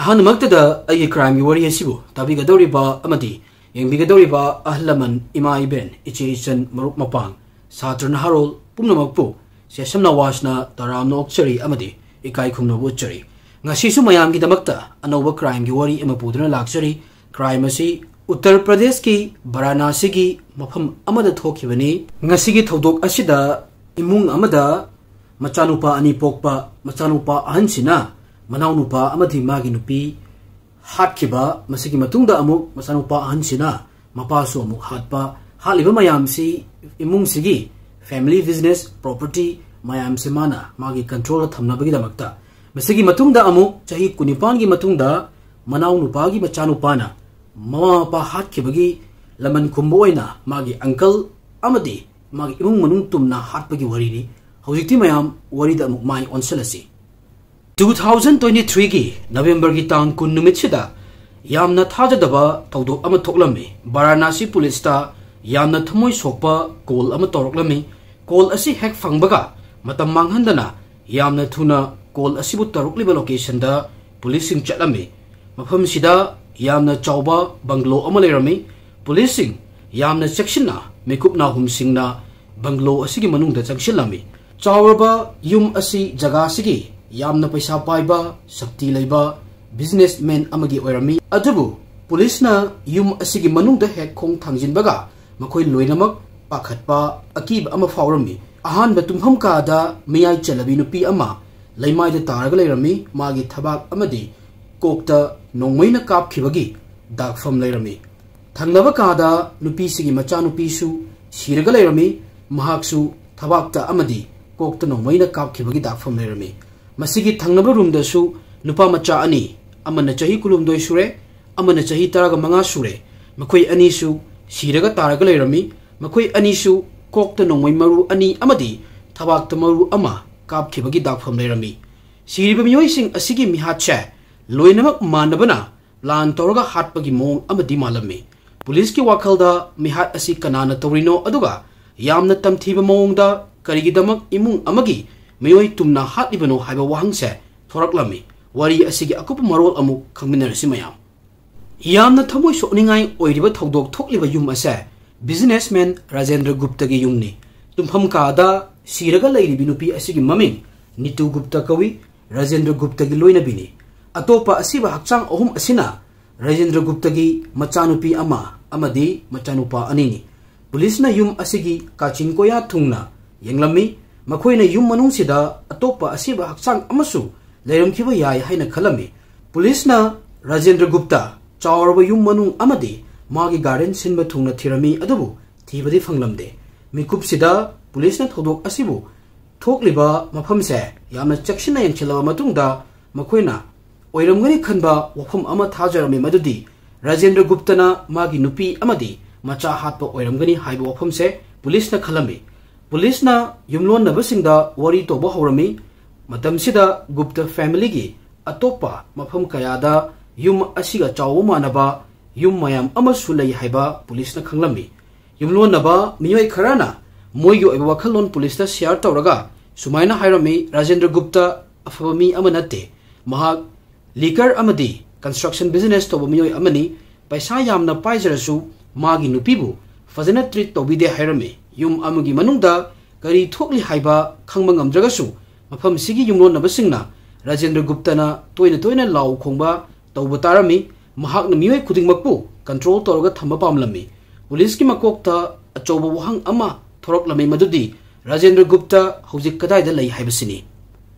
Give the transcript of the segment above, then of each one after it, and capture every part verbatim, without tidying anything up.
ꯑꯍꯥꯟꯕꯃꯛꯇꯗ ꯑꯩꯒꯤ crimeꯒꯤ ꯋꯥꯔꯤ ꯑꯁꯤꯕꯨ ꯇꯥꯕꯤꯒꯗꯧꯔꯤꯕ ꯑꯃꯗꯤ ꯌꯦꯡꯕꯤꯒꯗꯧꯔꯤꯕ ꯑꯍꯜ ꯂꯃꯟ, ꯏꯃꯥ ꯏꯕꯦꯟ, ꯏꯆꯦ ꯏꯆꯟ, ꯃꯔꯨꯞ ꯃꯄꯥꯡ, ꯁꯥꯇ꯭ꯔ ꯅꯍꯥꯔꯣꯜ ꯄꯨꯝꯅꯃꯛꯄꯨ ꯁꯦꯁꯝ ꯅꯋꯥꯖꯅ ꯇꯔꯥꯝꯅ ꯑꯣꯛꯆꯔꯤ ꯑꯃꯗꯤ ꯏꯀꯥꯏ ꯈꯨꯝꯅꯕ ꯎꯠꯆꯔꯤ꯫ ꯉꯁꯤꯁꯨ ꯃꯌꯥꯝꯒꯤꯗꯃꯛꯇ ꯑꯅꯧꯕ crimeꯒꯤ ꯋꯥꯔꯤ ꯑꯃ ꯄꯨꯗꯨꯅ ꯂꯥꯛꯆꯔꯤ꯫ Crime ꯑꯁꯤ ꯎꯠꯇꯔ ꯄ꯭ꯔꯗꯦꯁꯀꯤ ꯕꯔꯥꯅꯥꯁꯤꯒꯤ ꯃꯐꯝ ꯑꯃꯗ ꯊꯣꯛꯈꯤꯕꯅꯤ꯫ ꯉꯁꯤꯒꯤ ꯊꯧꯗꯣꯛ ꯑꯁꯤꯗ ꯏꯃꯨꯡ ꯑꯃꯗ ꯃꯆꯥꯅꯨꯄꯥ ꯑꯅꯤ ꯄꯣꯛꯄ ꯃꯆꯥꯅꯨꯄꯥ ꯑꯍꯟꯁꯤꯅ ꯃꯅꯥꯎꯅꯨꯄꯥ ꯑꯃꯗꯤ ꯃꯥꯒꯤ ꯅꯨꯄꯤ ꯍꯥꯠꯈꯤꯕ, ꯃꯁꯤꯒꯤ ꯃꯇꯨꯡꯗ ꯑꯃꯨꯛ ꯃꯆꯥꯅꯨꯄꯥ ꯑꯍꯟꯁꯤꯅ ꯃꯄꯥꯁꯨ ꯑꯃꯨꯛ ꯍꯥꯠꯄ, ꯍꯥꯠꯂꯤꯕ ꯃꯌꯥꯝꯁꯤ ꯏꯃꯨꯡꯁꯤꯒꯤ family business, property ꯃꯌꯥꯝꯁꯦ ꯃꯥꯅ ꯃꯥꯒꯤ controlꯗ ꯊꯝꯅꯕꯒꯤꯗꯃꯛꯇ꯫ ꯃꯁꯤꯒꯤ ꯃꯇꯨꯡꯗ ꯑꯃꯨꯛ ꯆꯍꯤ ꯀꯨꯟꯅꯤꯄꯥꯟꯒꯤ ꯃꯇꯨꯡꯗ ꯃꯅꯥꯎꯅꯨꯄꯥꯒꯤ ꯃꯆꯥꯅꯨꯄꯥꯅ ꯃꯃꯥ ꯃꯄꯥ ꯍꯥꯠꯈꯤꯕꯒꯤ ꯂꯃꯟ ꯈꯨꯝꯕ ꯑꯣꯏꯅ ꯃꯥꯒꯤ uncle ꯑꯃꯗꯤ ꯃꯥꯒꯤ ꯏꯃꯨꯡ ꯃꯅꯨꯡ ꯇꯨꯝꯅ ꯍꯥꯠꯄꯒꯤ ꯋꯥꯔꯤꯅꯤ꯫ ꯍꯧꯖꯤꯛꯇꯤ ꯃꯌꯥꯝ ꯋꯥꯔꯤꯗ ꯑꯃꯨꯛ ꯃꯥꯏ ꯑꯣꯟꯁꯤꯜꯂꯁꯤ꯫ Two thousand twenty threeꯒꯤ Novemberꯒꯤ ꯇꯥꯡ ꯀꯨꯟ ꯅꯨꯃꯤꯠꯁꯤꯗ ꯌꯥꯝꯅ ꯊꯥꯖꯗꯕ ꯊꯧꯗꯣꯛ ꯑꯃ ꯊꯣꯛꯂꯝꯃꯤ꯫ ꯕꯔꯥꯅꯥꯁꯤ ꯄꯨꯂꯤꯁꯇ ꯌꯥꯝꯅ ꯊꯃꯣꯏ ꯁꯣꯛꯄ call ꯑꯃ ꯇꯧꯔꯛꯂꯝꯃꯤ꯫ Call ꯑꯁꯤ ꯍꯦꯛ ꯐꯪꯕꯒ ꯃꯇꯝ ꯃꯥꯡꯍꯟꯗꯅ ꯌꯥꯝꯅ ꯊꯨꯅ call ꯑꯁꯤꯕꯨ ꯇꯧꯔꯛꯂꯤꯕ locationꯗ ꯄꯨꯂꯤꯁꯁꯤꯡ ꯆꯠꯂꯝꯃꯤ꯫ ꯃꯐꯝꯁꯤꯗ ꯌꯥꯝꯅ ꯆꯥꯎꯕ bungalow ꯑꯃ ꯂꯩꯔꯝꯃꯤ꯫ ꯄꯨꯂꯤꯁꯁꯤꯡ ꯌꯥꯝꯅ ꯆꯦꯛꯁꯤꯟꯅ ꯃꯤꯀꯨꯞ ꯅꯥꯍꯨꯝꯁꯤꯡꯅ bungalow ꯑꯁꯤꯒꯤ ꯃꯅꯨꯡꯗ ꯆꯪꯁꯤꯜꯂꯝꯃꯤ꯫ ꯆꯥꯎꯔꯕ ꯌꯨꯝ ꯑꯁꯤ ꯖꯒꯥ ꯑꯁꯤꯒꯤ ꯌꯥꯝꯅ ꯄꯩꯁꯥ ꯄꯥꯏꯕ, ꯁꯛꯇꯤ ꯂꯩꯕ businessman ꯑꯃꯒꯤ ꯑꯣꯏꯔꯝꯃꯤ꯫ ꯑꯗꯨꯕꯨ ꯄꯨꯂꯤꯁꯅ ꯌꯨꯝ ꯑꯁꯤꯒꯤ ꯃꯅꯨꯡꯗ ꯍꯦꯛ ꯈꯣꯡ ꯊꯥꯡꯖꯤꯟꯕꯒ ꯃꯈꯣꯏ ꯂꯣꯏꯅꯃꯛ ꯄꯥꯈꯠꯄ, ꯑꯀꯤꯕ ꯑꯃ ꯐꯥꯎꯔꯝꯃꯤ꯫ ꯑꯍꯥꯟꯕ ꯇꯨꯝꯐꯝ ꯀꯥꯗ ꯃꯤꯌꯥꯏ ꯆꯜꯂꯕꯤ ꯅꯨꯄꯤ ꯑꯃ ꯂꯩꯃꯥꯏꯗ ꯇꯥꯔꯒ ꯂꯩꯔꯝꯃꯤ꯫ ꯃꯥꯒꯤ ꯊꯕꯥꯛ ꯑꯃꯗꯤ ꯀꯣꯛꯇ ꯅꯣꯡꯃꯩꯅ ꯀꯥꯞꯈꯤꯕꯒꯤ ꯗꯥꯛꯐꯝ ꯂꯩꯔꯝꯃꯤ꯫ ꯊꯪꯅꯕ ꯀꯥꯗ ꯅꯨꯄꯤꯁꯤꯒꯤ ꯃꯆꯥꯅꯨꯄꯤꯁꯨ ꯁꯤꯔꯒ ꯂꯩꯔꯝꯃꯤ꯫ ꯃꯍꯥꯛꯁꯨ ꯊꯕꯥꯛꯇ ꯑꯃꯗꯤ ꯀꯣꯛꯇ ꯅꯣꯡꯃꯩꯅ ꯀꯥꯞꯈꯤꯕꯒꯤ ꯗꯥꯛꯐꯝ ꯂꯩꯔꯝꯃꯤ꯫ ꯃꯁꯤꯒꯤ ꯊꯪꯅꯕ roomꯗꯁꯨ ꯅꯨꯄꯥ ꯃꯆꯥ ꯑꯅꯤ, ꯑꯃꯅ ꯆꯍꯤ ꯀꯨꯟꯍꯨꯝꯗꯣꯏ ꯁꯨꯔꯦ, ꯑꯃꯅ ꯆꯍꯤ ꯇꯔꯥꯒ ꯃꯉꯥ ꯁꯨꯔꯦ, ꯃꯈꯣꯏ ꯑꯅꯤꯁꯨ ꯁꯤꯔꯒ ꯇꯥꯔꯒ ꯂꯩꯔꯝꯃꯤ꯫ ꯃꯈꯣꯏ ꯑꯅꯤꯁꯨ ꯀꯣꯛꯇ ꯅꯣꯡꯃꯩ ꯃꯔꯨ ꯑꯅꯤ ꯑꯃꯗꯤ ꯊꯕꯥꯛꯇ ꯃꯔꯨ ꯑꯃ ꯀꯥꯞꯈꯤꯕꯒꯤ ꯗꯥꯛꯐꯝ ꯂꯩꯔꯝꯃꯤ꯫ ꯁꯤꯔꯤꯕ ꯃꯤꯑꯣꯏꯁꯤꯡ ꯑꯁꯤꯒꯤ ꯃꯤꯍꯥꯠꯁꯦ ꯂꯣꯏꯅꯃꯛ ꯃꯥꯟꯅꯕꯅ plan ꯇꯧꯔꯒ ꯍꯥꯠꯄꯒꯤ ꯃꯑꯣꯡ ꯑꯃꯗꯤ ꯃꯥꯜꯂꯝꯃꯤ꯫ ꯄꯨꯂꯤꯁꯀꯤ ꯋꯥꯈꯜꯗ ꯃꯤꯍꯥꯠ ꯑꯁꯤ ꯀꯅꯥꯅ ꯇꯧꯔꯤꯅꯣ, ꯑꯗꯨꯒ ꯌꯥꯝꯅ ꯇꯝꯊꯤꯕ ꯃꯑꯣꯡꯗ ꯀꯔꯤꯒꯤꯗꯃꯛ ꯏꯃꯨꯡ ꯑꯃꯒꯤ ꯃꯤꯑꯣꯏ ꯇꯨꯝꯅ ꯍꯥꯠꯂꯤꯕꯅꯣ ꯍꯥꯏꯕ ꯋꯥꯍꯪꯁꯦ ꯊꯣꯔꯛꯂꯝꯃꯤ꯫ ꯋꯥꯔꯤ ꯑꯁꯤꯒꯤ ꯑꯀꯨꯞꯄ ꯃꯔꯣꯜ ꯑꯃꯨꯛ ꯈꯪꯃꯤꯟꯅꯔꯁꯤ ꯃꯌꯥꯝ꯫ ꯌꯥꯝꯅ ꯊꯃꯣꯏ ꯁꯣꯛꯅꯤꯡꯉꯥꯏ ꯑꯣꯏꯔꯤꯕ ꯊꯧꯗꯣꯛ ꯊꯣꯛꯂꯤꯕ ꯌꯨꯝ ꯑꯁꯦ businessman ꯔꯥꯖꯦꯟꯗ꯭ꯔ ꯒꯨꯞꯇꯒꯤ ꯌꯨꯝꯅꯤ꯫ ꯇꯨꯝꯐꯝ ꯀꯥꯗ ꯁꯤꯔꯒ ꯂꯩꯔꯤꯕꯤ ꯅꯨꯄꯤ ꯑꯁꯤꯒꯤ ꯃꯃꯤꯡ ꯅꯤꯇꯨ ꯒꯨꯞꯇ ꯀꯧꯏ, ꯔꯥꯖꯦꯟꯗ꯭ꯔ ꯒꯨꯞꯇꯒꯤ ꯂꯣꯏꯅꯕꯤꯅꯤ꯫ ꯑꯇꯣꯞꯄ ꯑꯁꯤꯕ ꯍꯛꯆꯥꯡ ꯑꯍꯨꯝ ꯑꯁꯤꯅ ꯔꯥꯖꯦꯟꯗ꯭ꯔ ꯒꯨꯞꯇꯒꯤ ꯃꯆꯥꯅꯨꯄꯤ ꯑꯃ ꯑꯃꯗꯤ ꯃꯆꯥꯅꯨꯄꯥ ꯑꯅꯤꯅꯤ꯫ ꯄꯨꯂꯤꯁꯅ ꯌꯨꯝ ꯑꯁꯤꯒꯤ ꯀꯥꯆꯤꯟ ꯀꯣꯌꯥ ꯊꯨꯡꯅ ꯌꯦꯡꯂꯝꯃꯤ꯫ ꯃꯈꯣꯏꯅ ꯌꯨꯝ ꯃꯅꯨꯡꯁꯤꯗ ꯑꯇꯣꯞꯄ ꯑꯁꯤꯕ ꯍꯛꯆꯥꯡ ꯑꯃꯁꯨ ꯂꯩꯔꯝꯈꯤꯕ ꯌꯥꯏ ꯍꯥꯏꯅ ꯈꯜꯂꯝꯃꯤ꯫ ꯄꯨꯂꯤꯁꯅ ꯔꯥꯖꯦꯟꯗ꯭ꯔ ꯒꯨꯞꯇ ꯆꯥꯎꯔꯕ ꯌꯨꯝ ꯃꯅꯨꯡ ꯑꯃꯗꯤ ꯃꯥꯒꯤ garden ꯁꯤꯟꯕ ꯊꯨꯡꯅ ꯊꯤꯔꯝꯃꯤ, ꯑꯗꯨꯕꯨ ꯊꯤꯕꯗꯤ ꯐꯪꯂꯝꯗꯦ꯫ ꯃꯤꯀꯨꯞꯁꯤꯗ ꯄꯨꯂꯤꯁꯅ ꯊꯧꯗꯣꯛ ꯑꯁꯤꯕꯨ ꯊꯣꯛꯂꯤꯕ ꯃꯐꯝꯁꯦ ꯌꯥꯝꯅ ꯆꯦꯛꯁꯤꯟꯅ ꯌꯦꯡꯁꯤꯜꯂꯕ ꯃꯇꯨꯡꯗ ꯃꯈꯣꯏꯅ ꯑꯣꯏꯔꯝꯒꯅꯤ ꯈꯟꯕ ꯋꯥꯐꯝ ꯑꯃ ꯊꯥꯖꯔꯝꯃꯤ, ꯃꯗꯨꯗꯤ ꯔꯥꯖꯦꯟꯗ꯭ꯔ ꯒꯨꯞꯇꯅ ꯃꯥꯒꯤ ꯅꯨꯄꯤ ꯑꯃꯗꯤ ꯃꯆꯥ ꯍꯥꯠꯄ ꯑꯣꯏꯔꯝꯒꯅꯤ ꯍꯥꯏꯕ ꯋꯥꯐꯝꯁꯦ ꯄꯨꯂꯤꯁꯅ ꯈꯜꯂꯝꯃꯤ꯫ ꯄꯨꯂꯤꯁꯅ ꯌꯨꯝꯂꯣꯟꯅꯕꯁꯤꯡꯗ ꯋꯥꯔꯤ ꯇꯧꯕ ꯍꯧꯔꯝꯃꯤ꯫ ꯃꯇꯝꯁꯤꯗ ꯒꯨꯞꯇ familyꯒꯤ ꯑꯇꯣꯞꯄ ꯃꯐꯝ ꯀꯌꯥꯗ ꯌꯨꯝ ꯑꯁꯤꯒ ꯆꯥꯎꯕ ꯃꯥꯟꯅꯕ ꯌꯨꯝ ꯃꯌꯥꯝ ꯑꯃꯁꯨ ꯂꯩ ꯍꯥꯏꯕ ꯄꯨꯂꯤꯁꯅ ꯈꯪꯂꯝꯃꯤ꯫ ꯌꯨꯝꯂꯣꯟꯅꯕ ꯃꯤꯑꯣꯏ ꯈꯔꯅ ꯃꯣꯏꯒꯤ ꯑꯣꯏꯕ ꯋꯥꯈꯜꯂꯣꯟ ꯄꯨꯂꯤꯁꯇ share ꯇꯧꯔꯒ ꯁꯨꯃꯥꯏꯅ ꯍꯥꯏꯔꯝꯃꯤ, "ꯔꯥꯖꯦꯟꯗ꯭ꯔ ꯒꯨꯞꯇ ꯑꯐꯕ ꯃꯤ ꯑꯃ ꯅꯠꯇꯦ꯫ ꯃꯍꯥꯛ liquor ꯑꯃꯗꯤ construction business ꯇꯧꯕ ꯃꯤꯑꯣꯏ ꯑꯃꯅꯤ꯫ ꯄꯩꯁꯥ ꯌꯥꯝꯅ ꯄꯥꯏꯖꯔꯁꯨ ꯃꯥꯒꯤ ꯅꯨꯄꯤꯕꯨ ꯐꯖꯅ treat ꯇꯧꯕꯤꯗꯦ" ꯍꯥꯏꯔꯝꯃꯤ꯫ ꯌꯨꯝ ꯑꯃꯒꯤ ꯃꯅꯨꯡꯗ ꯀꯔꯤ ꯊꯣꯛꯂꯤ ꯍꯥꯏꯕ ꯈꯪꯕ ꯉꯝꯗ꯭ꯔꯒꯁꯨ ꯃꯐꯝꯁꯤꯒꯤ ꯌꯨꯝꯂꯣꯟꯅꯕꯁꯤꯡꯅ ꯔꯥꯖꯦꯟꯗ꯭ꯔ ꯒꯨꯞꯇꯅ ꯇꯣꯏꯅ ꯇꯣꯏꯅ ꯂꯥꯎ ꯈꯣꯡꯕ ꯇꯧꯕ ꯇꯥꯔꯝꯃꯤ꯫ ꯃꯍꯥꯛꯅ ꯃꯤꯑꯣꯏ ꯈꯨꯗꯤꯡꯃꯛꯄꯨ control ꯇꯧꯔꯒ ꯊꯝꯕ ꯄꯥꯝꯂꯝꯃꯤ꯫ ꯄꯨꯂꯤꯁꯀꯤ ꯃꯀꯣꯛꯇ ꯑꯆꯧꯕ ꯋꯥꯍꯪ ꯑꯃ ꯊꯣꯔꯛꯂꯝꯃꯤ, ꯃꯗꯨꯗꯤ ꯔꯥꯖꯦꯟꯗ꯭ꯔ ꯒꯨꯞꯇ ꯍꯧꯖꯤꯛ ꯀꯗꯥꯏꯗ ꯂꯩ ꯍꯥꯏꯕꯁꯤꯅꯤ꯫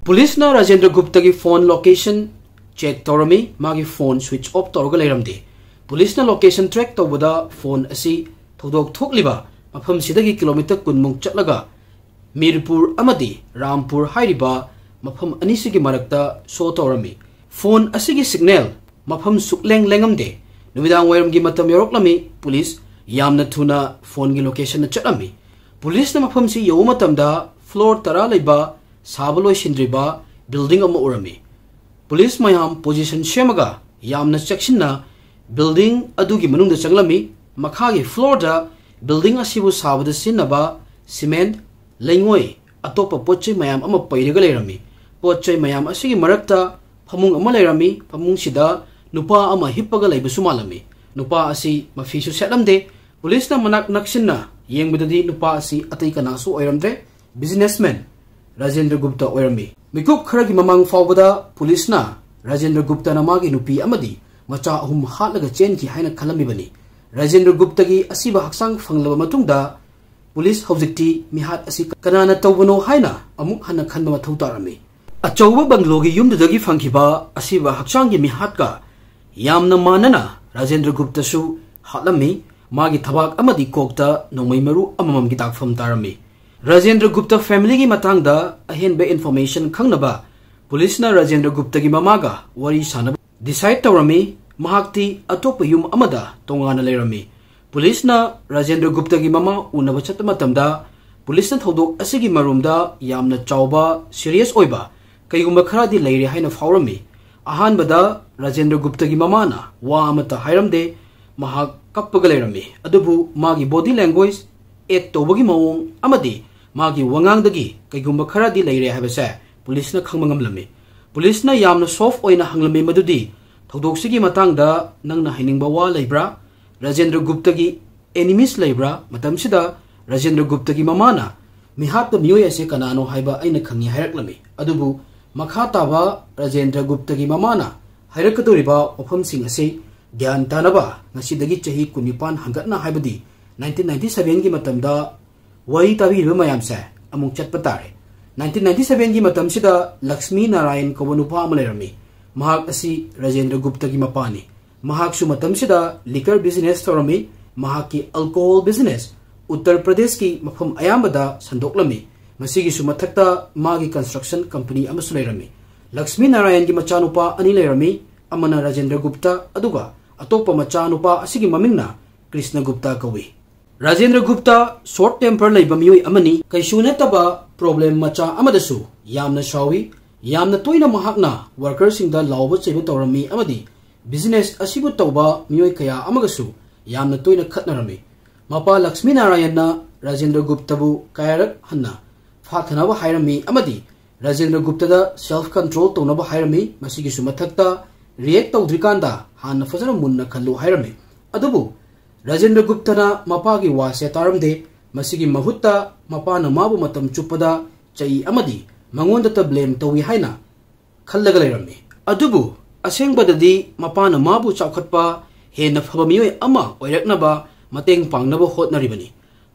ꯄꯨꯂꯤꯁꯅ ꯔꯥꯖꯦꯟꯗ꯭ꯔ ꯒꯨꯞꯇꯒꯤ phone location check ꯇꯧꯔꯝꯃꯤ꯫ ꯃꯥꯒꯤ phone switch off ꯇꯧꯔꯒ ꯂꯩꯔꯝꯗꯦ꯫ ꯄꯨꯂꯤꯁꯅ location track ꯇꯧꯕꯗ phone ꯑꯁꯤ ꯊꯧꯗꯣꯛ ꯊꯣꯛꯂꯤꯕ ꯃꯐꯝꯁꯤꯗꯒꯤ kilometre ꯀꯨꯟꯃꯨꯛ ꯆꯠꯂꯒ ꯃꯤꯔꯄꯨꯔ ꯑꯃꯗꯤ ꯔꯥꯝꯄꯨꯔ ꯍꯥꯏꯔꯤꯕ ꯃꯐꯝ ꯑꯅꯤꯁꯤꯒꯤ ꯃꯔꯛꯇ show ꯇꯧꯔꯝꯃꯤ꯫ Phone ꯑꯁꯤꯒꯤ signal ꯃꯐꯝ ꯁꯨꯛꯂꯦꯡ ꯂꯦꯡꯉꯝꯗꯦ꯫ ꯅꯨꯃꯤꯗꯥꯡ ꯋꯥꯏꯔꯝꯒꯤ ꯃꯇꯝ ꯌꯧꯔꯛꯂꯝꯃꯤ꯫ ꯄꯨꯂꯤꯁ ꯌꯥꯝꯅ ꯊꯨꯅ phoneꯒꯤ locationꯗ ꯆꯠꯂꯝꯃꯤ꯫ ꯄꯨꯂꯤꯁꯅ ꯃꯐꯝꯁꯤ ꯌꯧꯕ ꯃꯇꯝꯗ floor ꯇꯔꯥ ꯂꯩꯕ ꯁꯥꯕ ꯂꯣꯏꯁꯤꯟꯗ꯭ꯔꯤꯕ building ꯑꯃ ꯎꯔꯝꯃꯤ꯫ ꯄꯨꯂꯤꯁ ꯃꯌꯥꯝ position ꯁꯦꯝꯃꯒ ꯌꯥꯝꯅ ꯆꯦꯛꯁꯤꯟꯅ building ꯑꯗꯨꯒꯤ ꯃꯅꯨꯡꯗ ꯆꯪꯂꯝꯃꯤ꯫ ꯃꯈꯥꯒꯤ floorꯗ building ꯑꯁꯤꯕꯨ ꯁꯥꯕꯗ ꯁꯤꯖꯤꯟꯅꯕ cement, ꯂꯩꯉꯣꯏ, ꯑꯇꯣꯞꯄ ꯄꯣꯠ ꯆꯩ ꯃꯌꯥꯝ ꯑꯃ ꯄꯩꯔꯒ ꯂꯩꯔꯝꯃꯤ꯫ ꯄꯣꯠ ꯆꯩ ꯃꯌꯥꯝ ꯑꯁꯤꯒꯤ ꯃꯔꯛꯇ ꯐꯃꯨꯡ ꯑꯃ ꯂꯩꯔꯝꯃꯤ꯫ ꯐꯃꯨꯡꯁꯤꯗ ꯅꯨꯄꯥ ꯑꯃ ꯍꯤꯞꯄꯒ ꯂꯩꯕꯁꯨ ꯃꯥꯜꯂꯝꯃꯤ꯫ ꯅꯨꯄꯥ ꯑꯁꯤ ꯃꯐꯤꯁꯨ ꯁꯦꯠꯂꯝꯗꯦ꯫ ꯄꯨꯂꯤꯁꯅ ꯃꯅꯥꯛ ꯅꯛꯁꯤꯟꯅ ꯌꯦꯡꯕꯗꯗꯤ ꯅꯨꯄꯥ ꯑꯁꯤ ꯑꯇꯩ ꯀꯅꯥꯁꯨ ꯑꯣꯏꯔꯝꯗ꯭ꯔꯦ, ꯕꯤꯖꯤꯅꯦꯁꯃꯦꯟ ꯔꯥꯖꯦꯟꯗ꯭ꯔ ꯒꯨꯞꯇ ꯑꯣꯏꯔꯝꯃꯤ꯫ ꯃꯤꯀꯨꯞ ꯈꯔꯒꯤ ꯃꯃꯥꯡ ꯐꯥꯎꯕꯗ ꯄꯨꯂꯤꯁꯅ ꯔꯥꯖꯦꯟꯗ꯭ꯔ ꯒꯨꯞꯇꯅ ꯃꯥꯒꯤ ꯅꯨꯄꯤ ꯑꯃꯗꯤ ꯃꯆꯥ ꯑꯍꯨꯝ ꯍꯥꯠꯂꯒ ꯆꯦꯟꯈꯤ ꯍꯥꯏꯅ ꯈꯜꯂꯝꯃꯤꯕꯅꯤ꯫ ꯔꯥꯖꯦꯟꯗ꯭ꯔ ꯒꯨꯞꯇꯒꯤ ꯑꯁꯤꯕ ꯍꯛꯆꯥꯡ ꯐꯪꯂꯕ ꯃꯇꯨꯡꯗ ꯄꯨꯂꯤꯁ ꯍꯧꯖꯤꯛꯇꯤ ꯃꯤꯍꯥꯠ ꯑꯁꯤ ꯀꯅꯥꯅ ꯇꯧꯕꯅꯣ ꯍꯥꯏꯅ ꯑꯃꯨꯛ ꯍꯟꯅ ꯈꯟꯕ ꯃꯊꯧ ꯇꯥꯔꯝꯃꯤ꯫ ꯑꯆꯧꯕ ꯕꯪꯒ꯭ꯂꯣꯒꯤ ꯌꯨꯝꯗꯨꯗꯒꯤ ꯐꯪꯈꯤꯕ ꯑꯁꯤꯕ ꯍꯛꯆꯥꯡꯒꯤ ꯃꯤꯍꯥꯠꯀ ꯌꯥꯝꯅ ꯃꯥꯟꯅꯅ ꯔꯥꯖꯦꯟꯗ꯭ꯔ ꯒꯨꯞꯇꯁꯨ ꯍꯥꯠꯂꯝꯃꯤ꯫ ꯃꯥꯒꯤ ꯊꯕꯥꯛ ꯑꯃꯗꯤ ꯀꯣꯛꯇ ꯅꯣꯡꯃꯩ ꯃꯔꯨ ꯑꯃꯃꯝꯒꯤ ꯗꯥꯛꯐꯝ ꯇꯥꯔꯝꯃꯤ꯫ ꯔꯥꯖꯦꯟꯗ꯭ꯔ ꯒꯨꯞꯇ ꯐꯦꯃꯤꯂꯤꯒꯤ ꯃꯇꯥꯡꯗ ꯑꯍꯦꯟꯕ ꯏꯟꯐꯣꯔꯃꯦꯁꯟ ꯈꯪꯅꯕ ꯄꯨꯂꯤꯁꯅ ꯔꯥꯖꯦꯟꯗ꯭ꯔ ꯒꯨꯞꯇꯒꯤ ꯃꯃꯥꯒ ꯋꯥꯔꯤ ꯁꯥꯅꯕ ꯗꯤꯁꯥꯏꯗ ꯇꯧꯔꯝꯃꯤ꯫ ꯃꯍꯥꯛꯇꯤ ꯑꯇꯣꯞꯄ ꯌꯨꯝ ꯑꯃꯗ ꯇꯣꯉꯥꯟꯅ ꯂꯩꯔꯝꯃꯤ꯫ ꯄꯨꯂꯤꯁꯅ ꯔꯥꯖꯦꯟꯗ꯭ꯔ ꯒꯨꯞꯇꯒꯤ ꯃꯃꯥ ꯎꯅꯕ ꯆꯠꯄ ꯃꯇꯝꯗ ꯄꯨꯂꯤꯁꯅ ꯊꯧꯗꯣꯛ ꯑꯁꯤꯒꯤ ꯃꯔꯨꯝꯗ ꯌꯥꯝꯅ ꯆꯥꯎꯕ, ꯁꯤꯔꯤꯌꯁ ꯑꯣꯏꯕ ꯀꯩꯒꯨꯝꯕ ꯈꯔꯗꯤ ꯂꯩꯔꯦ ꯍꯥꯏꯅ ꯐꯥꯎꯔꯝꯃꯤ꯫ ꯑꯍꯥꯟꯕꯗ ꯔꯥꯖꯦꯟꯗ꯭ꯔ ꯒꯨꯞꯇꯒꯤ ꯃꯃꯥꯅ ꯋꯥ ꯑꯃꯠꯇ ꯍꯥꯏꯔꯝꯗꯦ꯫ ꯃꯍꯥꯛ ꯀꯞꯄꯒ ꯂꯩꯔꯝꯃꯤ꯫ ꯑꯗꯨꯕꯨ ꯃꯥꯒꯤ ꯕꯣꯗꯤ ꯂꯦꯡꯒ꯭ꯋꯦꯖ, ꯑꯦꯛ ꯇꯧꯕꯒꯤ ꯃꯑꯣꯡ ꯑꯃꯗꯤ ꯃꯥꯒꯤ ꯋꯥꯉꯥꯡꯗꯒꯤ ꯀꯩꯒꯨꯝꯕ ꯈꯔꯗꯤ ꯂꯩꯔꯦ ꯍꯥꯏꯕꯁꯦ ꯄꯨꯂꯤꯁꯅ ꯈꯪꯕ ꯉꯝꯂꯝꯃꯤ꯫ ꯄꯨꯂꯤꯁꯅ ꯌꯥꯝꯅ ꯁꯣꯐ ꯑꯣꯏꯅ ꯍꯪꯂꯝꯃꯤ ꯃꯗꯨꯗꯤ, "ꯊꯧꯗꯣꯛꯁꯤꯒꯤ ꯃꯇꯥꯡꯗ ꯅꯪꯅ ꯍꯥꯏꯅꯤꯡꯕ ꯋꯥ ꯂꯩꯕ꯭ꯔꯥ?" ꯔꯥꯖꯦꯟꯗ꯭ꯔ ꯒꯨꯞꯇꯒꯤ ꯑꯦꯅꯤꯃꯤꯁ ꯂꯩꯕ꯭ꯔꯥ? ꯃꯇꯝꯁꯤꯗ ꯔꯥꯖꯦꯟꯗ꯭ꯔ ꯒꯨꯞꯇꯒꯤ ꯃꯃꯥꯅ, "ꯃꯤꯍꯥꯠꯄ ꯃꯤꯑꯣꯏ ꯑꯁꯦ ꯀꯅꯥꯅꯣ ꯍꯥꯏꯕ ꯑꯩꯅ ꯈꯪꯉꯤ" ꯍꯥꯏꯔꯛꯂꯝꯃꯤ꯫ ꯑꯗꯨꯕꯨ ꯃꯈꯥ ꯇꯥꯕ ꯔꯥꯖꯦꯟꯗ꯭ꯔ ꯒꯨꯞꯇꯒꯤ ꯃꯃꯥꯅ ꯍꯥꯏꯔꯛꯀꯗꯧꯔꯤꯕ ꯋꯥꯐꯝꯁꯤꯡ ꯑꯁꯤ ꯒ꯭ꯌꯥꯟ ꯇꯥꯅꯕ ꯉꯁꯤꯗꯒꯤ ꯆꯍꯤ ꯀꯨꯟꯅꯤꯄꯥꯟ ꯍꯟꯒꯠꯅ, ꯍꯥꯏꯕꯗꯤ ꯅꯥꯏꯟꯇꯤꯟ ꯅꯥꯏꯟꯇꯤ ꯁꯚꯦꯟꯒꯤ ꯃꯇꯝꯗ ꯋꯥꯔꯤ ꯇꯥꯕꯤꯔꯤꯕ ꯃꯌꯥꯝꯁꯦ ꯑꯃꯨꯛ ꯆꯠꯄ ꯇꯥꯔꯦ꯫ ꯅꯥꯏꯟꯇꯤꯟ ꯅꯥꯏꯟꯇꯤ ꯁꯚꯦꯟꯒꯤ ꯃꯇꯝꯁꯤꯗ ꯂꯛꯁꯃꯤ ꯅꯥꯔꯥꯌꯟ ꯀꯧꯕ ꯅꯨꯄꯥ ꯑꯃ ꯂꯩꯔꯝꯃꯤ꯫ ꯃꯍꯥꯛ ꯑꯁꯤ ꯔꯥꯖꯦꯟꯗ꯭ꯔ ꯒꯨꯞꯇꯒꯤ ꯃꯄꯥꯅꯤ꯫ ꯃꯍꯥꯛꯁꯨ ꯃꯇꯝꯁꯤꯗ ꯂꯤꯀꯔ ꯕꯤꯖꯤꯅꯦꯁ ꯇꯧꯔꯝꯃꯤ꯫ ꯃꯍꯥꯛꯀꯤ ꯑꯜꯀꯣꯍꯣꯜ ꯕꯤꯖꯤꯅꯦꯁ ꯎꯠꯇꯔ ꯄ꯭ꯔꯗꯦꯁꯀꯤ ꯃꯐꯝ ꯑꯌꯥꯝꯕꯗ ꯁꯟꯗꯣꯛꯂꯝꯃꯤ꯫ ꯃꯁꯤꯒꯤꯁꯨ ꯃꯊꯛꯇ ꯃꯥꯒꯤ ꯀꯟꯁꯇ꯭ꯔꯛꯁꯟ ꯀꯝꯄꯅꯤ ꯑꯃꯁꯨ ꯂꯩꯔꯝꯃꯤ꯫ ꯂꯛꯁꯃꯤ ꯅꯥꯔꯥꯌꯟꯒꯤ ꯃꯆꯥꯅꯨꯄꯥ ꯑꯅꯤ ꯂꯩꯔꯝꯃꯤ, ꯑꯃꯅ ꯔꯥꯖꯦꯟꯗ꯭ꯔ ꯒꯨꯞꯇ, ꯑꯗꯨꯒ ꯑꯇꯣꯞꯄ ꯃꯆꯥꯅꯨꯄꯥ ꯑꯁꯤꯒꯤ ꯃꯃꯤꯡꯅ ꯀ꯭ꯔꯤꯁꯅ ꯒꯨꯞꯇ ꯀꯧꯏ꯫ ꯔꯥꯖꯦꯟꯗ꯭ꯔ ꯒꯨꯞꯇ ꯁꯣꯔꯠ ꯇꯦꯝꯄꯔ ꯂꯩꯕ ꯃꯤꯑꯣꯏ ꯑꯃꯅꯤ꯫ ꯀꯩꯁꯨ ꯅꯠꯇꯕ ꯄ꯭ꯔꯣꯕ꯭ꯂꯦꯝ ꯃꯆꯥ ꯑꯃꯗꯁꯨ ꯌꯥꯝꯅ ꯁꯥꯎꯏ꯫ ꯌꯥꯝꯅ ꯇꯣꯏꯅ ꯃꯍꯥꯛꯅ ꯋꯥꯔꯀꯔꯁꯤꯡꯗ ꯂꯥꯎꯕ ꯆꯩꯕ ꯇꯧꯔꯝꯃꯤ ꯑꯃꯗꯤ ꯕꯤꯖꯤꯅꯦꯁ ꯑꯁꯤꯕꯨ ꯇꯧꯕ ꯃꯤꯑꯣꯏ ꯀꯌꯥ ꯑꯃꯒꯁꯨ ꯌꯥꯝꯅ ꯇꯣꯏꯅ ꯈꯠꯅꯔꯝꯃꯤ꯫ ꯃꯄꯥ ꯂꯛꯁꯃꯤ ꯅꯥꯔꯥꯌꯟꯅ ꯔꯥꯖꯦꯟꯗ꯭ꯔ ꯒꯨꯞꯇꯕꯨ ꯀꯌꯥꯔꯛ ꯍꯟꯅ ꯐꯥꯊꯅꯕ ꯍꯥꯏꯔꯝꯃꯤ ꯑꯃꯗꯤ ꯔꯥꯖꯦꯟꯗ꯭ꯔ ꯒꯨꯞꯇꯗ self control ꯇꯧꯅꯕ ꯍꯥꯏꯔꯝꯃꯤ꯫ ꯃꯁꯤꯒꯤꯁꯨ ꯃꯊꯛꯇ react ꯇꯧꯗ꯭ꯔꯤꯀꯥꯟꯗ ꯍꯥꯟꯅ ꯐꯖꯅ ꯃꯨꯟꯅ ꯈꯜꯂꯨ ꯍꯥꯏꯔꯝꯃꯤ꯫ ꯑꯗꯨꯕꯨ ꯔꯥꯖꯦꯟꯗ꯭ꯔ ꯒꯨꯞꯇꯅ ꯃꯄꯥꯒꯤ ꯋꯥꯁꯦ ꯇꯥꯔꯝꯗꯦ꯫ ꯃꯁꯤꯒꯤ ꯃꯍꯨꯠꯇ ꯃꯄꯥꯅ ꯃꯥꯕꯨ ꯃꯇꯝ ꯆꯨꯞꯄꯗ ꯆꯩ ꯑꯃꯗꯤ ꯃꯉꯣꯟꯗꯇ blame ꯇꯧꯏ ꯍꯥꯏꯅ ꯈꯜꯂꯒ ꯂꯩꯔꯝꯃꯤ꯫ ꯑꯗꯨꯕꯨ ꯑꯁꯦꯡꯕꯗꯗꯤ ꯃꯄꯥꯅ ꯃꯥꯕꯨ ꯆꯥꯎꯈꯠꯄ, ꯍꯦꯟꯅ ꯐꯕ ꯃꯤꯑꯣꯏ ꯑꯃ ꯑꯣꯏꯔꯛꯅꯕ ꯃꯇꯦꯡ ꯄꯥꯡꯅꯕ ꯍꯣꯠꯅꯔꯤꯕꯅꯤ꯫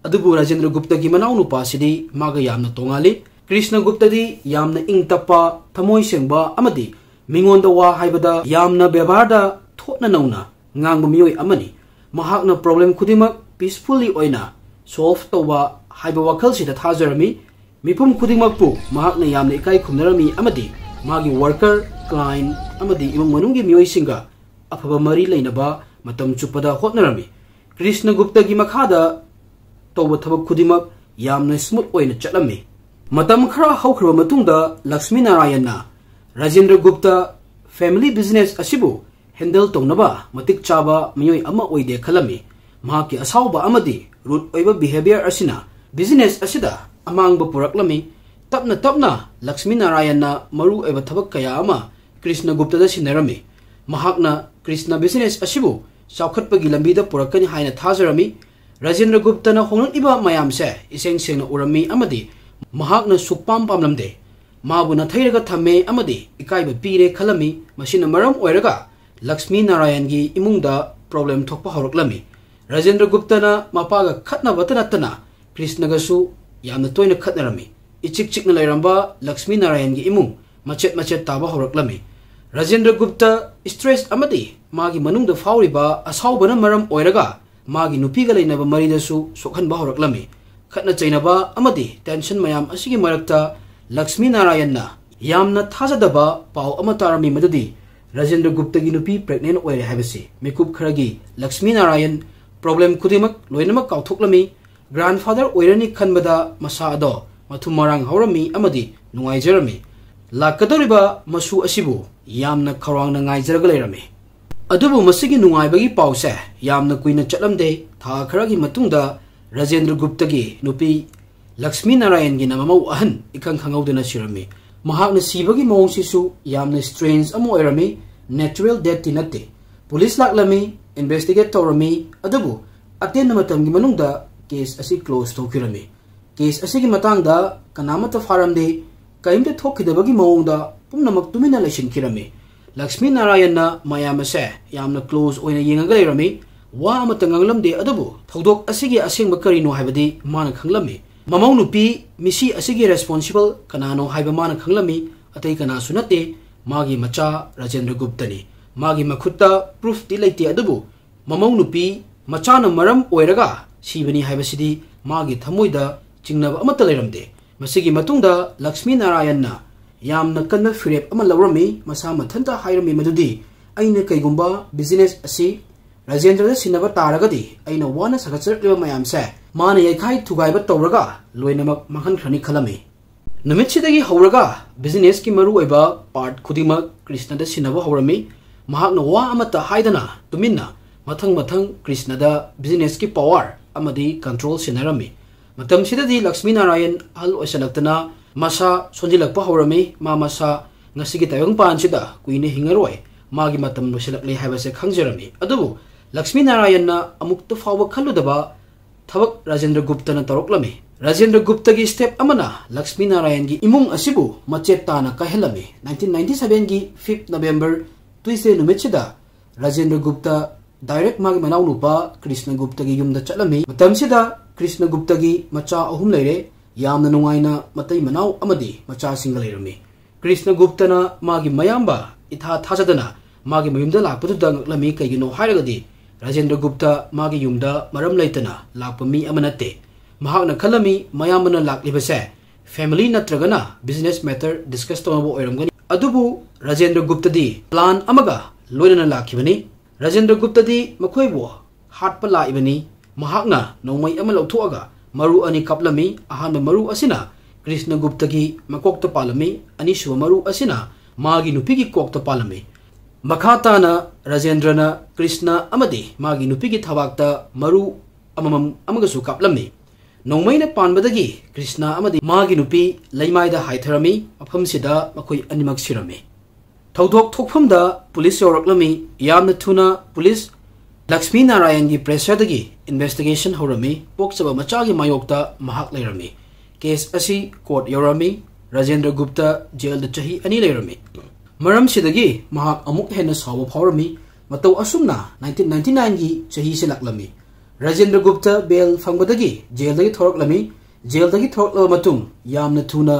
ꯑꯗꯨꯕꯨ ꯔꯥꯖꯦꯟꯗ꯭ꯔ ꯒꯨꯞꯇꯒꯤ ꯃꯅꯥꯎꯅꯨꯄꯥꯁꯤꯗꯤ ꯃꯥꯒ ꯌꯥꯝꯅ ꯇꯣꯉꯥꯜꯂꯤ꯫ ꯀ꯭ꯔꯤꯁꯅ ꯒꯨꯞꯇꯗꯤ ꯌꯥꯝꯅ ꯏꯪ ꯇꯞꯄ, ꯊꯃꯣꯏ ꯁꯦꯡꯕ ꯑꯃꯗꯤ ꯃꯤꯉꯣꯟꯗ ꯋꯥ ꯍꯥꯏꯕꯗ ꯌꯥꯝꯅ ꯕꯦꯕꯥꯔꯗ ꯊꯣꯠꯅ ꯅꯧꯅ ꯉꯥꯡꯕ ꯃꯤꯑꯣꯏ ꯑꯃꯅꯤ꯫ ꯃꯍꯥꯛꯅ problem ꯈꯨꯗꯤꯡꯃꯛ peacefully ꯑꯣꯏꯅ solve ꯇꯧꯕ ꯍꯥꯏꯕ ꯋꯥꯈꯜꯁꯤꯗ ꯊꯥꯖꯔꯝꯃꯤ꯫ ꯃꯤꯄꯨꯝ ꯈꯨꯗꯤꯡꯃꯛꯄꯨ ꯃꯍꯥꯛꯅ ꯌꯥꯝꯅ ꯏꯀꯥꯏ ꯈꯨꯝꯅꯔꯝꯃꯤ ꯑꯃꯗꯤ ꯃꯥꯒꯤ worker, client ꯑꯃꯗꯤ ꯏꯃꯨꯡ ꯃꯅꯨꯡꯒꯤ ꯃꯤꯑꯣꯏꯁꯤꯡꯒ ꯑꯐꯕ ꯃꯔꯤ ꯂꯩꯅꯕ ꯃꯇꯝ ꯆꯨꯞꯄꯗ ꯍꯣꯠꯅꯔꯝꯃꯤ꯫ ꯀ꯭ꯔꯤꯁꯅ ꯒꯨꯞꯇꯒꯤ ꯃꯈꯥꯗ ꯇꯧꯕ ꯊꯕꯛ ꯈꯨꯗꯤꯡꯃꯛ ꯌꯥꯝꯅ smooth ꯑꯣꯏꯅ ꯆꯠꯂꯝꯃꯤ꯫ ꯃꯇꯝ ꯈꯔ ꯍꯧꯈ꯭ꯔꯕ ꯃꯇꯨꯡꯗ ꯂꯛꯁꯃꯤ ꯅꯥꯔꯥꯌꯟꯅ ꯔꯥꯖꯦꯟꯗ꯭ꯔ ꯒꯨꯞꯇ family business ꯑꯁꯤꯕꯨ handle ꯇꯧꯅꯕ ꯃꯇꯤꯛ ꯆꯥꯕ ꯃꯤꯑꯣꯏ ꯑꯃ ꯑꯣꯏꯗꯦ ꯈꯜꯂꯝꯃꯤ꯫ ꯃꯍꯥꯛꯀꯤ ꯑꯁꯥꯎꯕ ꯑꯃꯗꯤ rude ꯑꯣꯏꯕ behaviour ꯑꯁꯤꯅ business ꯑꯁꯤꯗ ꯑꯃꯥꯡꯕ ꯄꯨꯔꯛꯂꯝꯃꯤ꯫ ꯇꯞꯅ ꯇꯞꯅ ꯂꯛꯁꯃꯤ ꯅꯥꯔꯥꯌꯟꯅ ꯃꯔꯨ ꯑꯣꯏꯕ ꯊꯕꯛ ꯀꯌꯥ ꯑꯃ ꯀ꯭ꯔꯤꯁꯅ ꯒꯨꯞꯇꯗ ꯁꯤꯟꯅꯔꯝꯃꯤ꯫ ꯃꯍꯥꯛꯅ ꯀ꯭ꯔꯤꯁꯅ business ꯑꯁꯤꯕꯨ ꯆꯥꯎꯈꯠꯄꯒꯤ ꯂꯝꯕꯤꯗ ꯄꯨꯔꯛꯀꯅꯤ ꯍꯥꯏꯅ ꯊꯥꯖꯔꯝꯃꯤ꯫ ꯔꯥꯖꯦꯟꯗ꯭ꯔ ꯒꯨꯞꯇꯅ ꯍꯣꯡꯂꯛꯂꯤꯕ ꯃꯌꯥꯝꯁꯦ ꯏꯁꯦꯡ ꯁꯦꯡꯅ ꯎꯔꯝꯃꯤ ꯑꯃꯗꯤ ꯃꯍꯥꯛꯅ ꯁꯨꯛꯄꯥꯝ ꯄꯥꯝꯂꯝꯗꯦ꯫ ꯃꯥꯕꯨ ꯅꯥꯊꯩꯔꯒ ꯊꯝꯃꯦ ꯑꯃꯗꯤ ꯏꯀꯥꯏꯕ ꯄꯤꯔꯦ ꯈꯜꯂꯝꯃꯤ꯫ ꯃꯁꯤꯅ ꯃꯔꯝ ꯑꯣꯏꯔꯒ ꯂꯛꯁꯃꯤ ꯅꯥꯔꯥꯌꯟꯒꯤ ꯏꯃꯨꯡꯗ problem ꯊꯣꯛꯄ ꯍꯧꯔꯛꯂꯝꯃꯤ꯫ ꯔꯥꯖꯦꯟꯗ꯭ꯔ ꯒꯨꯞꯇꯅ ꯃꯄꯥꯒ ꯈꯠꯅꯕꯇ ꯅꯠꯇꯅ ꯀ꯭ꯔꯤꯁꯅꯒꯁꯨ ꯌꯥꯝꯅ ꯇꯣꯏꯅ ꯈꯠꯅꯔꯝꯃꯤ꯫ ꯏꯆꯤꯛ ꯆꯤꯛꯅ ꯂꯩꯔꯝꯕ ꯂꯛꯁꯃꯤ ꯅꯥꯔꯥꯌꯟꯒꯤ ꯏꯃꯨꯡ ꯃꯆꯦꯠ ꯃꯆꯦꯠ ꯇꯥꯕ ꯍꯧꯔꯛꯂꯝꯃꯤ꯫ ꯔꯥꯖꯦꯟꯗ꯭ꯔ ꯒꯨꯞꯇ stress ꯑꯃꯗꯤ ꯃꯥꯒꯤ ꯃꯅꯨꯡꯗ ꯐꯥꯎꯔꯤꯕ ꯑꯁꯥꯎꯕꯅ ꯃꯔꯝ ꯑꯣꯏꯔꯒ ꯃꯥꯒꯤ ꯅꯨꯄꯤꯒ ꯂꯩꯅꯕ ꯃꯔꯤꯗꯁꯨ ꯁꯣꯛꯍꯟꯕ ꯍꯧꯔꯛꯂꯝꯃꯤ꯫ ꯈꯠꯅ ꯆꯩꯅꯕ ꯑꯃꯗꯤ tension ꯃꯌꯥꯝ ꯑꯁꯤꯒꯤ ꯃꯔꯛꯇ ꯂꯛꯁꯃꯤ ꯅꯥꯔꯥꯌꯟꯅ ꯌꯥꯝꯅ ꯊꯥꯖꯗꯕ ꯄꯥꯎ ꯑꯃ ꯇꯥꯔꯝꯃꯤ, ꯃꯗꯨꯗꯤ ꯔꯥꯖꯦꯟꯗ꯭ꯔ ꯒꯨꯞꯇꯒꯤ ꯅꯨꯄꯤ pregnant ꯑꯣꯏꯔꯦ ꯍꯥꯏꯕꯁꯤ꯫ ꯃꯤꯀꯨꯞ ꯈꯔꯒꯤ ꯂꯛꯁꯃꯤ ꯅꯥꯔꯥꯌꯟ problem ꯈꯨꯗꯤꯡꯃꯛ ꯂꯣꯏꯅꯃꯛ ꯀꯥꯎꯊꯣꯛꯂꯝꯃꯤ꯫ Grandfather ꯑꯣꯏꯔꯅꯤ ꯈꯟꯕꯗ ꯃꯁꯥ ꯑꯗꯣ ꯃꯊꯨꯝ ꯃꯔꯥꯡ ꯍꯧꯔꯝꯃꯤ ꯑꯃꯗꯤ ꯅꯨꯡꯉꯥꯏꯖꯔꯝꯃꯤ꯫ ꯂꯥꯛꯀꯗꯧꯔꯤꯕ ꯃꯁꯨ ꯑꯁꯤꯕꯨ ꯌꯥꯝꯅ ꯈꯧꯔꯥꯡꯅ ꯉꯥꯏꯖꯔꯒ ꯂꯩꯔꯝꯃꯤ꯫ ꯑꯗꯨꯕꯨ ꯃꯁꯤꯒꯤ ꯅꯨꯡꯉꯥꯏꯕꯒꯤ ꯄꯥꯎꯁꯦ ꯌꯥꯝꯅ ꯀꯨꯏꯅ ꯆꯠꯂꯝꯗꯦ꯫ ꯊꯥ ꯈꯔꯒꯤ ꯃꯇꯨꯡꯗ ꯔꯥꯖꯦꯟꯗ꯭ꯔ ꯒꯨꯞꯇꯒꯤ ꯅꯨꯄꯤ ꯂꯛꯁꯃꯤ ꯅꯥꯔꯥꯌꯟꯒꯤꯅ ꯃꯃꯧ ꯑꯍꯟ ꯏꯈꯪ ꯈꯪꯍꯧꯗꯅ ꯁꯤꯔꯝꯃꯤ꯫ ꯃꯍꯥꯛꯅ ꯁꯤꯕꯒꯤ ꯃꯑꯣꯡꯁꯤꯁꯨ ꯌꯥꯝꯅ strange ꯑꯃ ꯑꯣꯏꯔꯝꯃꯤ꯫ Natural deathꯇꯤ ꯅꯠꯇꯦ꯫ ꯄꯨꯂꯤꯁ ꯂꯥꯛꯂꯝꯃꯤ, investigate ꯇꯧꯔꯝꯃꯤ, ꯑꯗꯨꯕꯨ ꯑꯇꯦꯟꯕ ꯃꯇꯝꯒꯤ ꯃꯅꯨꯡꯗ case ꯑꯁꯤ close ꯇꯧꯈꯤꯔꯝꯃꯤ꯫ Case ꯑꯁꯤꯒꯤ ꯃꯇꯥꯡꯗ ꯀꯅꯥꯃꯠꯇ ꯐꯥꯔꯝꯗꯦ꯫ ꯀꯔꯤꯝꯇ ꯊꯣꯛꯈꯤꯗꯕꯒꯤ ꯃꯑꯣꯡꯗ ꯄꯨꯝꯅꯃꯛ ꯇꯨꯃꯤꯟꯅ ꯂꯩꯁꯤꯟꯈꯤꯔꯝꯃꯤ꯫ ꯂꯛꯁꯃꯤ ꯅꯥꯔꯥꯌꯟꯅ ꯃꯌꯥꯝ ꯑꯁꯦ ꯌꯥꯝꯅ close ꯑꯣꯏꯅ ꯌꯦꯡꯉꯒ ꯂꯩꯔꯝꯃꯤ꯫ ꯋꯥ ꯑꯃꯠꯇ ꯉꯥꯡꯂꯝꯗꯦ, ꯑꯗꯨꯕꯨ ꯊꯧꯗꯣꯛ ꯑꯁꯤꯒꯤ ꯑꯁꯦꯡꯕ ꯀꯔꯤꯅꯣ ꯍꯥꯏꯕꯗꯤ ꯃꯥꯅ ꯈꯪꯂꯝꯃꯤ꯫ ꯃꯃꯧ ꯅꯨꯄꯤ ꯃꯤꯁꯤ ꯑꯁꯤꯒꯤ responsible ꯀꯅꯥꯅꯣ ꯍꯥꯏꯕ ꯃꯥꯅ ꯈꯪꯂꯝꯃꯤ꯫ ꯑꯇꯩ ꯀꯅꯥꯁꯨ ꯅꯠꯇꯦ, ꯃꯥꯒꯤ ꯃꯆꯥ ꯔꯥꯖꯦꯟꯗ꯭ꯔ ꯒꯨꯞꯇꯅꯤ꯫ ꯃꯥꯒꯤ ꯃꯈꯨꯠꯇ proofꯇꯤ ꯂꯩꯇꯦ, ꯑꯗꯨꯕꯨ ꯃꯃꯧ ꯅꯨꯄꯤ ꯃꯆꯥꯅ ꯃꯔꯝ ꯑꯣꯏꯔꯒ ꯁꯤꯕꯅꯤ ꯍꯥꯏꯕꯁꯤꯗꯤ ꯃꯥꯒꯤ ꯊꯃꯣꯏꯗ ꯆꯤꯡꯅꯕ ꯑꯃꯠꯇ ꯂꯩꯔꯝꯗꯦ꯫ ꯃꯁꯤꯒꯤ ꯃꯇꯨꯡꯗ ꯂꯛꯁꯃꯤ ꯅꯥꯔꯥꯌꯟꯅ ꯌꯥꯝꯅ ꯀꯟꯕ ꯐꯤꯔꯦꯞ ꯑꯃ ꯂꯧꯔꯝꯃꯤ꯫ ꯃꯁꯥ ꯃꯊꯟꯇ ꯍꯥꯏꯔꯝꯃꯤ ꯃꯗꯨꯗꯤ, "ꯑꯩꯅ ꯀꯩꯒꯨꯝꯕ business ꯑꯁꯤ ꯔꯥꯖꯦꯟꯗ꯭ꯔꯗ ꯁꯤꯟꯅꯕ ꯇꯥꯔꯒꯗꯤ, ꯑꯩꯅ ꯋꯥꯅ ꯁꯥꯒꯠꯆꯔꯛꯂꯤꯕ ꯃꯌꯥꯝꯁꯦ ꯃꯥꯅ ꯌꯩꯈꯥꯏ ꯊꯨꯒꯥꯏꯕ ꯇꯧꯔꯒ ꯂꯣꯏꯅꯃꯛ ꯃꯥꯡꯍꯟꯈ꯭ꯔꯅꯤ" ꯈꯜꯂꯝꯃꯤ꯫ ꯅꯨꯃꯤꯠꯁꯤꯗꯒꯤ ꯍꯧꯔꯒ businessꯀꯤ ꯃꯔꯨꯑꯣꯏꯕ part ꯈꯨꯗꯤꯡꯃꯛ ꯀ꯭ꯔꯤꯁꯅꯗ ꯁꯤꯟꯅꯕ ꯍꯧꯔꯝꯃꯤ꯫ ꯃꯍꯥꯛꯅ ꯋꯥ ꯑꯃꯠꯇ ꯍꯥꯏꯗꯅ ꯇꯨꯃꯤꯟꯅ ꯃꯊꯪ ꯃꯊꯪ ꯀ꯭ꯔꯤꯁꯅꯗ businessꯀꯤ power ꯑꯃꯗꯤ control ꯁꯤꯟꯅꯔꯝꯃꯤ꯫ ꯃꯇꯝꯁꯤꯗꯗꯤ ꯂꯛꯁꯃꯤ ꯅꯥꯔꯥꯌꯟ ꯑꯍꯜ ꯑꯣꯏꯁꯜꯂꯛꯇꯅ ꯃꯁꯥ ꯁꯣꯟꯖꯤꯜꯂꯛꯄ ꯍꯧꯔꯝꯃꯤ꯫ ꯃꯥ ꯃꯁꯥ ꯉꯁꯤꯒꯤ ꯇꯥꯏꯕꯪꯄꯥꯟꯁꯤꯗ ꯀꯨꯏꯅ ꯍꯤꯡꯉꯔꯣꯏ, ꯃꯥꯒꯤ ꯃꯇꯝ ꯂꯣꯏꯁꯤꯜꯂꯛꯂꯦ ꯍꯥꯏꯕꯁꯦ ꯈꯪꯖꯔꯝꯃꯤ꯫ ꯑꯗꯨꯕꯨ ꯂꯛꯁꯃꯤ ꯅꯥꯔꯥꯌꯟꯅ ꯑꯃꯨꯛꯇ ꯐꯥꯎꯕ ꯈꯜꯂꯨꯗꯕ ꯊꯕꯛ ꯔꯥꯖꯦꯟꯗ꯭ꯔ ꯒꯨꯞꯇꯅ ꯇꯧꯔꯛꯂꯝꯃꯤ꯫ ꯔꯥꯖꯦꯟꯗ꯭ꯔ ꯒꯨꯞꯇꯒꯤ step ꯑꯃꯅ ꯂꯛꯁꯃꯤ ꯅꯥꯔꯥꯌꯟꯒꯤ ꯏꯃꯨꯡ ꯑꯁꯤꯕꯨ ꯃꯆꯦꯠ ꯇꯥꯅ ꯀꯥꯏꯍꯜꯂꯝꯃꯤ꯫ Nineteen ninety sevenꯒꯤ fifth November, Tuesday ꯅꯨꯃꯤꯠꯁꯤꯗ ꯔꯥꯖꯦꯟꯗ꯭ꯔ ꯒꯨꯞꯇ direct ꯃꯥꯒꯤ ꯃꯅꯥꯎꯅꯨꯄꯥ ꯀ꯭ꯔꯤꯁꯅ ꯒꯨꯞꯇꯒꯤ ꯌꯨꯝꯗ ꯆꯠꯂꯝꯃꯤ꯫ ꯃꯇꯝꯁꯤꯗ ꯀ꯭ꯔꯤꯁꯅ ꯒꯨꯞꯇꯒꯤ ꯃꯆꯥ ꯑꯍꯨꯝ ꯂꯩꯔꯦ꯫ ꯌꯥꯝꯅ ꯅꯨꯡꯉꯥꯏꯅ ꯃꯇꯩ ꯃꯅꯥꯎ ꯑꯃꯗꯤ ꯃꯆꯥꯁꯤꯡꯒ ꯂꯩꯔꯝꯃꯤ꯫ ꯀ꯭ꯔꯤꯁꯅ ꯒꯨꯞꯇꯅ ꯃꯥꯒꯤ ꯃꯌꯥꯝꯕ ꯏꯊꯥ ꯊꯥꯖꯗꯅ ꯃꯥꯒꯤ ꯃꯌꯨꯝꯗ ꯂꯥꯛꯄꯗꯨꯗ ꯉꯛꯂꯝꯃꯤ꯫ ꯀꯩꯒꯤꯅꯣ ꯍꯥꯏꯔꯒꯗꯤ ꯔꯥꯖꯦꯟꯗ꯭ꯔ ꯒꯨꯞꯇ ꯃꯥꯒꯤ ꯌꯨꯝꯗ ꯃꯔꯝ ꯂꯩꯇꯅ ꯂꯥꯛꯄ ꯃꯤ ꯑꯃ ꯅꯠꯇꯦ꯫ ꯃꯍꯥꯛꯅ ꯈꯜꯂꯝꯃꯤ, ꯃꯌꯥꯝꯕꯅ ꯂꯥꯛꯂꯤꯕꯁꯦ family ꯅꯠꯇ꯭ꯔꯒꯅ business matter discuss ꯇꯧꯅꯕ ꯑꯣꯏꯔꯝꯒꯅꯤ꯫ ꯑꯗꯨꯕꯨ ꯔꯥꯖꯦꯟꯗ꯭ꯔ ꯒꯨꯞꯇꯗꯤ plan ꯑꯃꯒ ꯂꯣꯏꯅꯅ ꯂꯥꯛꯈꯤꯕꯅꯤ꯫ ꯔꯥꯖꯦꯟꯗ꯭ꯔ ꯒꯨꯞꯇꯗꯤ ꯃꯈꯣꯏꯕꯨ ꯍꯥꯠꯄ ꯂꯥꯛꯏꯕꯅꯤ꯫ ꯃꯍꯥꯛꯅ ꯅꯣꯡꯃꯩ ꯑꯃ ꯂꯧꯊꯣꯛꯑꯒ ꯃꯔꯨ ꯑꯅꯤ ꯀꯥꯞꯂꯝꯃꯤ꯫ ꯑꯍꯥꯟꯕ ꯃꯔꯨ ꯑꯁꯤꯅ ꯀ꯭ꯔꯤꯁꯅ ꯒꯨꯞꯇꯒꯤ ꯃꯀꯣꯛꯇ ꯄꯥꯜꯂꯝꯃꯤ, ꯑꯅꯤꯁꯨꯕ ꯃꯔꯨ ꯑꯁꯤꯅ ꯃꯥꯒꯤ ꯅꯨꯄꯤꯒꯤ ꯀꯣꯛꯇ ꯄꯥꯜꯂꯝꯃꯤ꯫ ꯃꯈꯥ ꯇꯥꯅ ꯔꯥꯖꯦꯟꯗ꯭ꯔꯅ ꯀ꯭ꯔꯤꯁꯅ ꯑꯃꯗꯤ ꯃꯥꯒꯤ ꯅꯨꯄꯤꯒꯤ ꯊꯕꯥꯛꯇ ꯃꯔꯨ ꯑꯃꯃꯝ ꯑꯃꯒꯁꯨ ꯀꯥꯞꯂꯝꯃꯤ꯫ ꯅꯣꯡꯃꯩꯅ ꯄꯥꯟꯕꯗꯒꯤ ꯀ꯭ꯔꯤꯁꯅ ꯑꯃꯗꯤ ꯃꯥꯒꯤ ꯅꯨꯄꯤ ꯂꯩꯃꯥꯏꯗ ꯍꯥꯏꯊꯔꯝꯃꯤ꯫ ꯃꯐꯝꯁꯤꯗ ꯃꯈꯣꯏ ꯑꯅꯤꯃꯛ ꯁꯤꯔꯝꯃꯤ꯫ ꯊꯧꯗꯣꯛ ꯊꯣꯛꯐꯝꯗ ꯄꯨꯂꯤꯁ ꯌꯧꯔꯛꯂꯝꯃꯤ꯫ ꯌꯥꯝꯅ ꯊꯨꯅ ꯄꯨꯂꯤꯁ ꯂꯛꯁꯃꯤ ꯅꯥꯔꯥꯌꯟꯒꯤ pressureꯗꯒꯤ investigation ꯍꯧꯔꯝꯃꯤ꯫ ꯄꯣꯛꯆꯕ ꯃꯆꯥꯒꯤ ꯃꯥꯌꯣꯛꯇ ꯃꯍꯥꯛ ꯂꯩꯔꯝꯃꯤ꯫ Case ꯑꯁꯤ court ꯌꯧꯔꯝꯃꯤ꯫ ꯔꯥꯖꯦꯟꯗ꯭ꯔ ꯒꯨꯞꯇ ꯖꯦꯜꯗ ꯆꯍꯤ ꯑꯅꯤ ꯂꯩꯔꯝꯃꯤ꯫ ꯃꯔꯝꯁꯤꯗꯒꯤ ꯃꯍꯥꯛ ꯑꯃꯨꯛ ꯍꯦꯟꯅ ꯁꯥꯎꯕ ꯐꯥꯎꯔꯝꯃꯤ꯫ ꯃꯇꯧ ꯑꯁꯨꯝꯅ nineteen ninety nineꯒꯤ ꯆꯍꯤꯁꯤ ꯂꯥꯛꯂꯝꯃꯤ꯫ Rajendra Gupta bail ꯐꯪꯕꯗꯒꯤ ꯖꯦꯜꯗꯒꯤ ꯊꯣꯔꯛꯂꯝꯃꯤ꯫ ꯖꯦꯜꯗꯒꯤ ꯊꯣꯔꯛꯂꯕ ꯃꯇꯨꯡ ꯌꯥꯝꯅ ꯊꯨꯅ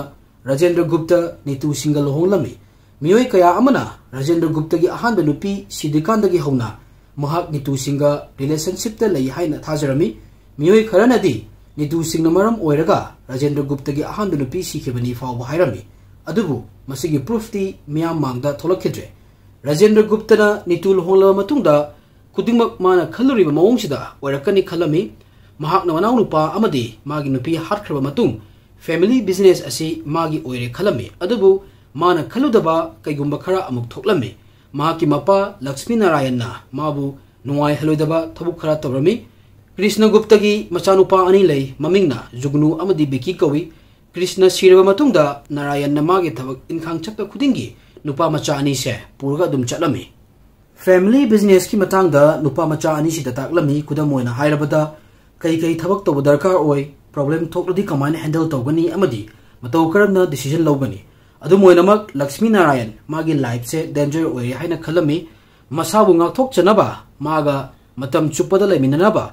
ꯔꯥꯖꯦꯟꯗ꯭ꯔ ꯒꯨꯞꯇ ꯅꯤꯇꯨ ꯁꯤꯡꯒ ꯂꯨꯍꯣꯡꯂꯝꯃꯤ꯫ ꯃꯤꯑꯣꯏ ꯀꯌꯥ ꯑꯃꯅ ꯔꯥꯖꯦꯟꯗ꯭ꯔ ꯒꯨꯞꯇꯒꯤ ꯑꯍꯥꯟꯕ ꯅꯨꯄꯤ ꯁꯤꯗ꯭ꯔꯤꯀꯥꯟꯗꯒꯤ ꯍꯧꯅ ꯃꯍꯥꯛ ꯅꯤꯇꯨ ꯁꯤꯡꯒ relationshipꯇ ꯂꯩ ꯍꯥꯏꯅ ꯊꯥꯖꯔꯝꯃꯤ꯫ ꯃꯤꯑꯣꯏ ꯈꯔꯅꯗꯤ ꯅꯤꯇꯨ ꯁꯤꯡꯅ ꯃꯔꯝ ꯑꯣꯏꯔꯒ ꯔꯥꯖꯦꯟꯗ꯭ꯔ ꯒꯨꯞꯇꯒꯤ ꯑꯍꯥꯟꯕ ꯅꯨꯄꯤ ꯁꯤꯈꯤꯕꯅꯤ ꯐꯥꯎꯕ ꯍꯥꯏꯔꯝꯃꯤ꯫ ꯑꯗꯨꯕꯨ ꯃꯁꯤꯒꯤ proofꯇꯤ ꯃꯤꯌꯥꯝ ꯃꯥꯡꯗ ꯊꯣꯛꯂꯛꯈꯤꯗ꯭ꯔꯦ꯫ ꯔꯥꯖꯦꯟꯗ꯭ꯔ ꯒꯨꯞꯇꯅ ꯅꯤꯇꯨ ꯂꯨꯍꯣꯡꯂꯕ ꯃꯇꯨꯡꯗ ꯈꯨꯗꯤꯡꯃꯛ ꯃꯥꯅ ꯈꯜꯂꯨꯔꯤꯕ ꯃꯑꯣꯡꯁꯤꯗ ꯑꯣꯏꯔꯛꯀꯅꯤ ꯈꯜꯂꯝꯃꯤ꯫ ꯃꯍꯥꯛꯅ ꯃꯅꯥꯎꯅꯨꯄꯥ ꯑꯃꯗꯤ ꯃꯥꯒꯤ ꯅꯨꯄꯤ ꯍꯥꯠꯈ꯭ꯔꯕ ꯃꯇꯨꯡ family business ꯑꯁꯤ ꯃꯥꯒꯤ ꯑꯣꯏꯔꯦ ꯈꯜꯂꯝꯃꯤ꯫ ꯑꯗꯨꯕꯨ ꯃꯥꯅ ꯈꯜꯂꯨꯗꯕ ꯀꯩꯒꯨꯝꯕ ꯈꯔ ꯑꯃꯨꯛ ꯊꯣꯛꯂꯝꯃꯤ꯫ ꯃꯍꯥꯛꯀꯤ ꯃꯄꯥ ꯂꯛꯁꯃꯤ ꯅꯥꯔꯥꯌꯟꯅ ꯃꯥꯕꯨ ꯅꯨꯡꯉꯥꯏꯍꯜꯂꯣꯏꯗꯕ ꯊꯕꯛ ꯈꯔ ꯇꯧꯔꯝꯃꯤ꯫ ꯀ꯭ꯔꯤꯁꯅ ꯒꯨꯞꯇꯒꯤ ꯃꯆꯥꯅꯨꯄꯥ ꯑꯅꯤ ꯂꯩ, ꯃꯃꯤꯡꯅ ꯖꯨꯒꯅꯨ ꯑꯃꯗꯤ ꯕꯤꯀꯤ ꯀꯧꯏ꯫ ꯀ꯭ꯔꯤꯁꯅ ꯁꯤꯔꯕ ꯃꯇꯨꯡꯗ ꯅꯥꯔꯥꯌꯟꯅ ꯃꯥꯒꯤ ꯊꯕꯛ ꯏꯟꯈꯥꯡ ꯆꯠꯄ ꯈꯨꯗꯤꯡꯒꯤ ꯅꯨꯄꯥ ꯃꯆꯥ ꯑꯅꯤꯁꯦ ꯄꯨꯔꯒ ꯑꯗꯨꯝ ꯆꯠꯂꯝꯃꯤ꯫ Family businessꯀꯤ ꯃꯇꯥꯡꯗ ꯅꯨꯄꯥ ꯃꯆꯥ ꯑꯅꯤꯁꯤꯗ ꯇꯥꯛꯂꯝꯃꯤ꯫ ꯈꯨꯗꯝ ꯑꯣꯏꯅ ꯍꯥꯏꯔꯕꯗ, ꯀꯩ ꯀꯩ ꯊꯕꯛ ꯇꯧꯕ ꯗꯔꯀꯥꯔ ꯑꯣꯏ, problem ꯊꯣꯛꯂꯗꯤ ꯀꯃꯥꯏꯅ handle ꯇꯧꯒꯅꯤ ꯑꯃꯗꯤ ꯃꯇꯧ ꯀꯔꯝꯅ decision ꯂꯧꯒꯅꯤ꯫ ꯑꯗꯨꯝ ꯑꯣꯏꯅꯃꯛ, ꯂꯛꯁꯃꯤ ꯅꯥꯔꯥꯌꯟ ꯃꯥꯒꯤ lifeꯁꯦ danger ꯑꯣꯏꯔꯦ ꯍꯥꯏꯅ ꯈꯜꯂꯝꯃꯤ꯫ ꯃꯁꯥꯕꯨ ꯉꯥꯛꯊꯣꯛꯆꯅꯕ ꯃꯥꯒ ꯃꯇꯝ ꯆꯨꯞꯄꯗ ꯂꯩꯃꯤꯟꯅꯅꯕ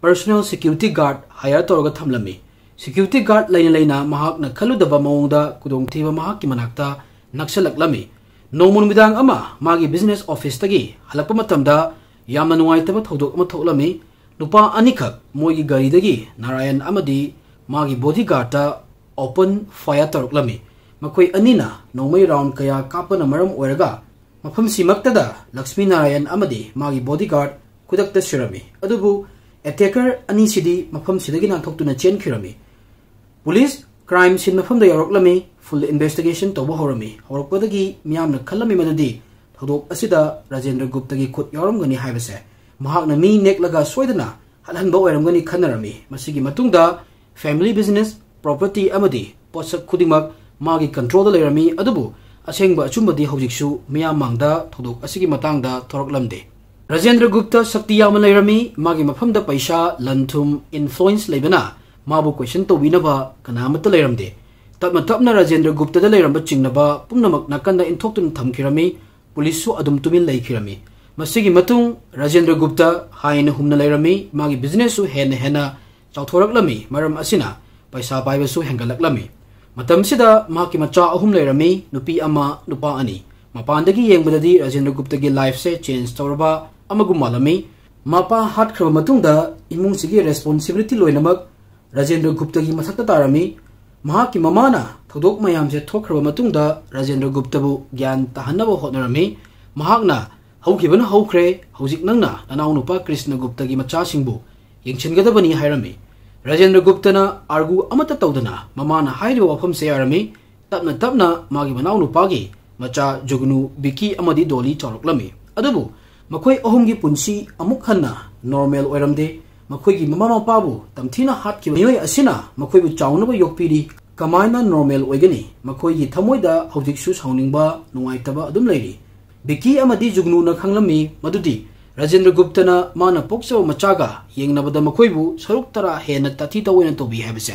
personal security guard hire ꯇꯧꯔꯒ ꯊꯝꯂꯝꯃꯤ꯫ Security guard ꯂꯩꯅ ꯂꯩꯅ ꯃꯍꯥꯛꯅ ꯈꯜꯂꯨꯗꯕ ꯃꯑꯣꯡꯗ ꯈꯨꯗꯣꯡꯊꯤꯕ ꯃꯍꯥꯛꯀꯤ ꯃꯅꯥꯛꯇ ꯅꯛꯁꯜꯂꯛꯂꯝꯃꯤ꯫ ꯅꯣꯡꯃ ꯅꯨꯃꯤꯗꯥꯡ ꯑꯃ ꯃꯥꯒꯤ business officeꯇꯒꯤ ꯍꯜꯂꯛꯄ ꯃꯇꯝꯗ ꯌꯥꯝꯅ ꯅꯨꯡꯉꯥꯏꯇꯕ ꯊꯧꯗꯣꯛ ꯑꯃ ꯊꯣꯛꯂꯝꯃꯤ꯫ ꯅꯨꯄꯥ ꯑꯅꯤꯈꯛ ꯃꯣꯏꯒꯤ ꯒꯥꯔꯤꯗꯒꯤ ꯅꯥꯔꯥꯌꯟ ꯑꯃꯗꯤ ꯃꯥꯒꯤ bodyguardꯇ open fire ꯇꯧꯔꯛꯂꯝꯃꯤ꯫ ꯃꯈꯣꯏ ꯑꯅꯤꯅ ꯅꯣꯡꯃꯩ round ꯀꯌꯥ ꯀꯥꯞꯄꯅ ꯃꯔꯝ ꯑꯣꯏꯔꯒ ꯃꯐꯝꯁꯤꯃꯛꯇꯗ ꯂꯛꯁꯃꯤ ꯅꯥꯔꯥꯌꯟ ꯑꯃꯗꯤ ꯃꯥꯒꯤ bodyguard ꯈꯨꯗꯛꯇ ꯁꯤꯔꯝꯃꯤ꯫ ꯑꯗꯨꯕꯨ attacker ꯑꯅꯤꯁꯤꯗꯤ ꯃꯐꯝꯁꯤꯗꯒꯤ ꯅꯥꯟꯊꯣꯛꯇꯨꯅ ꯆꯦꯟꯈꯤꯔꯝꯃꯤ꯫ Police crime scene ꯃꯐꯝꯗ ꯌꯧꯔꯛꯂꯝꯃꯤ꯫ Full investigation ꯇꯧꯕ ꯍꯧꯔꯝꯃꯤ꯫ ꯍꯧꯔꯛꯄꯗꯒꯤ ꯃꯤꯌꯥꯝꯅ ꯈꯜꯂꯝꯃꯤ ꯃꯗꯨꯗꯤ ꯊꯧꯗꯣꯛ ꯑꯁꯤꯗ ꯔꯥꯖꯦꯟꯗ꯭ꯔ ꯒꯨꯞꯇꯒꯤ ꯈꯨꯠ ꯌꯥꯎꯔꯝꯒꯅꯤ ꯍꯥꯏꯕꯁꯦ꯫ ꯃꯍꯥꯛꯅ ꯃꯤ ꯅꯦꯛꯂꯒ ꯁꯣꯏꯗꯅ ꯍꯥꯠꯍꯟꯕ ꯑꯣꯏꯔꯝꯒꯅꯤ ꯈꯟꯅꯔꯝꯃꯤ꯫ ꯃꯁꯤꯒꯤ ꯃꯇꯨꯡꯗ Family business, property ꯑꯃꯗꯤ ꯄꯣꯠꯁꯛ ꯈꯨꯗꯤꯡꯃꯛ ꯃꯥꯒꯤ controlꯗ ꯂꯩꯔꯝꯃꯤ꯫ ꯑꯗꯨꯕꯨ ꯑꯁꯦꯡꯕ ꯑꯆꯨꯝꯕꯗꯤ ꯍꯧꯖꯤꯛꯁꯨ ꯃꯤꯌꯥꯝ ꯃꯥꯡꯗ ꯊꯧꯗꯣꯛ ꯑꯁꯤꯒꯤ ꯃꯇꯥꯡꯗ ꯊꯣꯔꯛꯂꯝꯗꯦ꯫ ꯔꯥꯖꯦꯟꯗ꯭ꯔ ꯒꯨꯞꯇ ꯁꯛꯇꯤ ꯌꯥꯝꯅ ꯂꯩꯔꯝꯃꯤ꯫ ꯃꯥꯒꯤ ꯃꯐꯝꯗ ꯄꯩꯁꯥ, ꯂꯟ ꯊꯨꯝ, influence ꯂꯩꯕꯅ ꯃꯥꯕꯨ question ꯇꯧꯕꯤꯅꯕ ꯀꯅꯥ ꯑꯃꯠꯇ ꯂꯩꯔꯝꯗꯦ꯫ ꯇꯞꯅ ꯇꯞꯅ ꯔꯥꯖꯦꯟꯗ꯭ꯔ ꯒꯨꯞꯇꯗ ꯂꯩꯔꯝꯕ ꯆꯤꯡꯅꯕ ꯄꯨꯝꯅꯃꯛ ꯅꯥꯀꯟꯗ ꯏꯟꯊꯣꯛꯇꯨꯅ ꯊꯝꯈꯤꯔꯝꯃꯤ꯫ ꯄꯨꯂꯤꯁꯁꯨ ꯑꯗꯨꯝ ꯇꯨꯃꯤꯟ ꯂꯩꯈꯤꯔꯝꯃꯤ꯫ ꯃꯁꯤꯒꯤ ꯃꯇꯨꯡ ꯔꯥꯖꯦꯟꯗ꯭ꯔ ꯒꯨꯞꯇ ꯍꯥꯏꯅ ꯍꯨꯝꯅ ꯂꯩꯔꯝꯃꯤ꯫ ꯃꯥꯒꯤ businessꯁꯨ ꯍꯦꯟꯅ ꯍꯦꯟꯅ ꯆꯥꯎꯊꯣꯔꯛꯂꯝꯃꯤ꯫ ꯃꯔꯝ ꯑꯁꯤꯅ ꯄꯩꯁꯥ ꯄꯥꯏꯕꯁꯨ ꯍꯦꯟꯒꯠꯂꯛꯂꯝꯃꯤ꯫ ꯃꯇꯝꯁꯤꯗ ꯃꯍꯥꯛꯀꯤ ꯃꯆꯥ ꯑꯍꯨꯝ ꯂꯩꯔꯝꯃꯤ, ꯅꯨꯄꯤ ꯑꯃ, ꯅꯨꯄꯥ ꯑꯅꯤ꯫ ꯃꯄꯥꯟꯗꯒꯤ ꯌꯦꯡꯕꯗꯗꯤ ꯔꯥꯖꯦꯟꯗ꯭ꯔ ꯒꯨꯞꯇꯒꯤ lifeꯁꯦ change ꯇꯧꯔꯕ ꯑꯃꯒꯨꯝ ꯃꯥꯜꯂꯝꯃꯤ꯫ ꯃꯄꯥ ꯍꯥꯠꯈ꯭ꯔꯕ ꯃꯇꯨꯡꯗ ꯏꯃꯨꯡꯁꯤꯒꯤ responsibility ꯂꯣꯏꯅꯃꯛ ꯔꯥꯖꯦꯟꯗ꯭ꯔ ꯒꯨꯞꯇꯒꯤ ꯃꯊꯛꯇ ꯇꯥꯔꯝꯃꯤ꯫ ꯃꯍꯥꯛꯀꯤ ꯃꯃꯥꯅ ꯊꯧꯗꯣꯛ ꯃꯌꯥꯝꯁꯦ ꯊꯣꯛꯈ꯭ꯔꯕ ꯃꯇꯨꯡꯗ ꯔꯥꯖꯦꯟꯗ꯭ꯔ ꯒꯨꯞꯇꯕꯨ ꯒ꯭ꯌꯥꯟ ꯇꯥꯍꯟꯅꯕ ꯍꯣꯠꯅꯔꯝꯃꯤ꯫ ꯃꯍꯥꯛꯅ, "ꯍꯧꯈꯤꯕꯅ ꯍꯧꯈ꯭ꯔꯦ, ꯍꯧꯖꯤꯛ ꯅꯪꯅ ꯅꯅꯥꯎꯅꯨꯄꯥ ꯀ꯭ꯔꯤꯁꯅ ꯒꯨꯞꯇꯒꯤ ꯃꯆꯥꯁꯤꯡꯕꯨ ꯌꯦꯡꯁꯤꯟꯒꯗꯕꯅꯤ" ꯍꯥꯏꯔꯝꯃꯤ꯫ ꯔꯥꯖꯦꯟꯗ꯭ꯔ ꯒꯨꯞꯇꯅ argue ꯑꯃꯠꯇ ꯇꯧꯗꯅ ꯃꯃꯥꯅ ꯍꯥꯏꯔꯤꯕ ꯋꯥꯐꯝꯁꯦ ꯌꯥꯔꯝꯃꯤ꯫ ꯇꯞꯅ ꯇꯞꯅ ꯃꯥꯒꯤ ꯃꯅꯥꯎꯅꯨꯄꯥꯒꯤ ꯃꯆꯥ ꯖꯨꯒꯅꯨ, ꯕꯤꯀꯤ ꯑꯃꯗꯤ ꯗꯣꯂꯤ ꯆꯥꯎꯔꯛꯂꯝꯃꯤ꯫ ꯑꯗꯨꯕꯨ ꯃꯈꯣꯏ ꯑꯍꯨꯝꯒꯤ ꯄꯨꯟꯁꯤ ꯑꯃꯨꯛ ꯍꯟꯅ normal ꯑꯣꯏꯔꯝꯗꯦ꯫ ꯃꯈꯣꯏꯒꯤ ꯃꯃꯥ ꯃꯄꯥꯕꯨ ꯇꯝꯊꯤꯅ ꯍꯥꯠꯈꯤꯕ ꯃꯤꯑꯣꯏ ꯑꯁꯤꯅ ꯃꯈꯣꯏꯕꯨ ꯆꯥꯎꯅꯕ ꯌꯣꯛꯄꯤꯔꯤ꯫ ꯀꯃꯥꯏꯅ normal ꯑꯣꯏꯒꯅꯤ? ꯃꯈꯣꯏꯒꯤ ꯊꯃꯣꯏꯗ ꯍꯧꯖꯤꯛꯁꯨ ꯁꯥꯎꯅꯤꯡꯕ, ꯅꯨꯡꯉꯥꯏꯇꯕ ꯑꯗꯨꯝ ꯂꯩꯔꯤ꯫ ꯕꯤꯀꯤ ꯑꯃꯗꯤ ꯖꯨꯒꯅꯨꯅ ꯈꯪꯂꯝꯃꯤ ꯃꯗꯨꯗꯤ ꯔꯥꯖꯦꯟꯗ꯭ꯔ ꯒꯨꯞꯇꯅ ꯃꯥꯅ ꯄꯣꯛꯆꯕ ꯃꯆꯥꯒ ꯌꯦꯡꯅꯕꯗ ꯃꯈꯣꯏꯕꯨ ꯁꯔꯨꯛ ꯇꯔꯥ ꯍꯦꯟꯅ ꯇꯥꯊꯤ ꯇꯥꯑꯣꯏꯅ ꯇꯧꯕꯤ ꯍꯥꯏꯕꯁꯦ꯫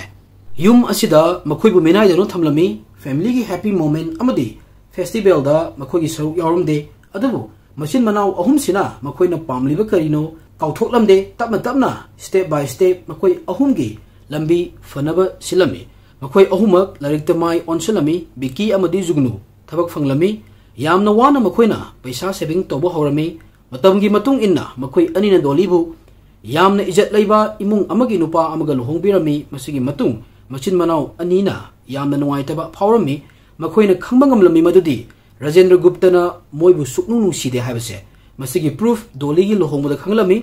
ꯌꯨꯝ ꯑꯁꯤꯗ ꯃꯈꯣꯏꯕꯨ ꯃꯤꯅꯥꯏꯗꯧꯅ ꯊꯝꯂꯝꯃꯤ꯫ Familyꯒꯤ happy moment ꯑꯃꯗꯤ festivalꯗ ꯃꯈꯣꯏꯒꯤ ꯁꯔꯨꯛ ꯌꯥꯎꯔꯝꯗꯦ꯫ ꯑꯗꯨꯕꯨ ꯃꯆꯤꯟ ꯃꯅꯥꯎ ꯑꯍꯨꯝꯁꯤꯅ ꯃꯈꯣꯏꯅ ꯄꯥꯝꯂꯤꯕ ꯀꯔꯤꯅꯣ ꯀꯥꯎꯊꯣꯛꯂꯝꯗꯦ꯫ ꯇꯞꯅ ꯇꯞꯅ, step by step, ꯃꯈꯣꯏ ꯑꯍꯨꯝꯒꯤ ꯂꯝꯕꯤ ꯐꯅꯕ ꯁꯤꯜꯂꯝꯃꯤ꯫ ꯃꯈꯣꯏ ꯑꯍꯨꯝꯃꯛ ꯂꯥꯏꯔꯤꯛꯇ ꯃꯥꯏ ꯑꯣꯟꯁꯤꯜꯂꯝꯃꯤ꯫ ꯕꯤꯀꯤ ꯑꯃꯗꯤ ꯖꯨꯒꯅꯨ ꯊꯕꯛ ꯐꯪꯂꯝꯃꯤ꯫ ꯌꯥꯝꯅ ꯋꯥꯅ ꯃꯈꯣꯏꯅ ꯄꯩꯁꯥ saving ꯇꯧꯕ ꯍꯧꯔꯝꯃꯤ꯫ ꯃꯇꯝꯒꯤ ꯃꯇꯨꯡ ꯏꯟꯅ ꯃꯈꯣꯏ ꯑꯅꯤꯅ ꯗꯣꯂꯤꯕꯨ ꯌꯥꯝꯅ ꯏꯖꯠ ꯂꯩꯕ ꯏꯃꯨꯡ ꯑꯃꯒꯤ ꯅꯨꯄꯥ ꯑꯃꯒ ꯂꯨꯍꯣꯡꯕꯤꯔꯝꯃꯤ꯫ ꯃꯁꯤꯒꯤ ꯃꯇꯨꯡ ꯃꯆꯤꯟ ꯃꯅꯥꯎ ꯑꯅꯤꯅ ꯌꯥꯝꯅ ꯅꯨꯡꯉꯥꯏꯇꯕ ꯐꯥꯎꯔꯝꯃꯤ꯫ ꯃꯈꯣꯏꯅ ꯈꯪꯕ ꯉꯝꯂꯝꯃꯤ ꯃꯗꯨꯗꯤ ꯔꯥꯖꯦꯟꯗ꯭ꯔ ꯒꯨꯞꯇꯅ ꯃꯣꯏꯕꯨ ꯁꯨꯛꯅꯨꯡ ꯅꯨꯡꯁꯤꯗꯦ ꯍꯥꯏꯕꯁꯦ꯫ ꯃꯁꯤꯒꯤ proof ꯗꯣꯂꯤꯒꯤ ꯂꯨꯍꯣꯡꯕꯗ ꯈꯪꯂꯝꯃꯤ꯫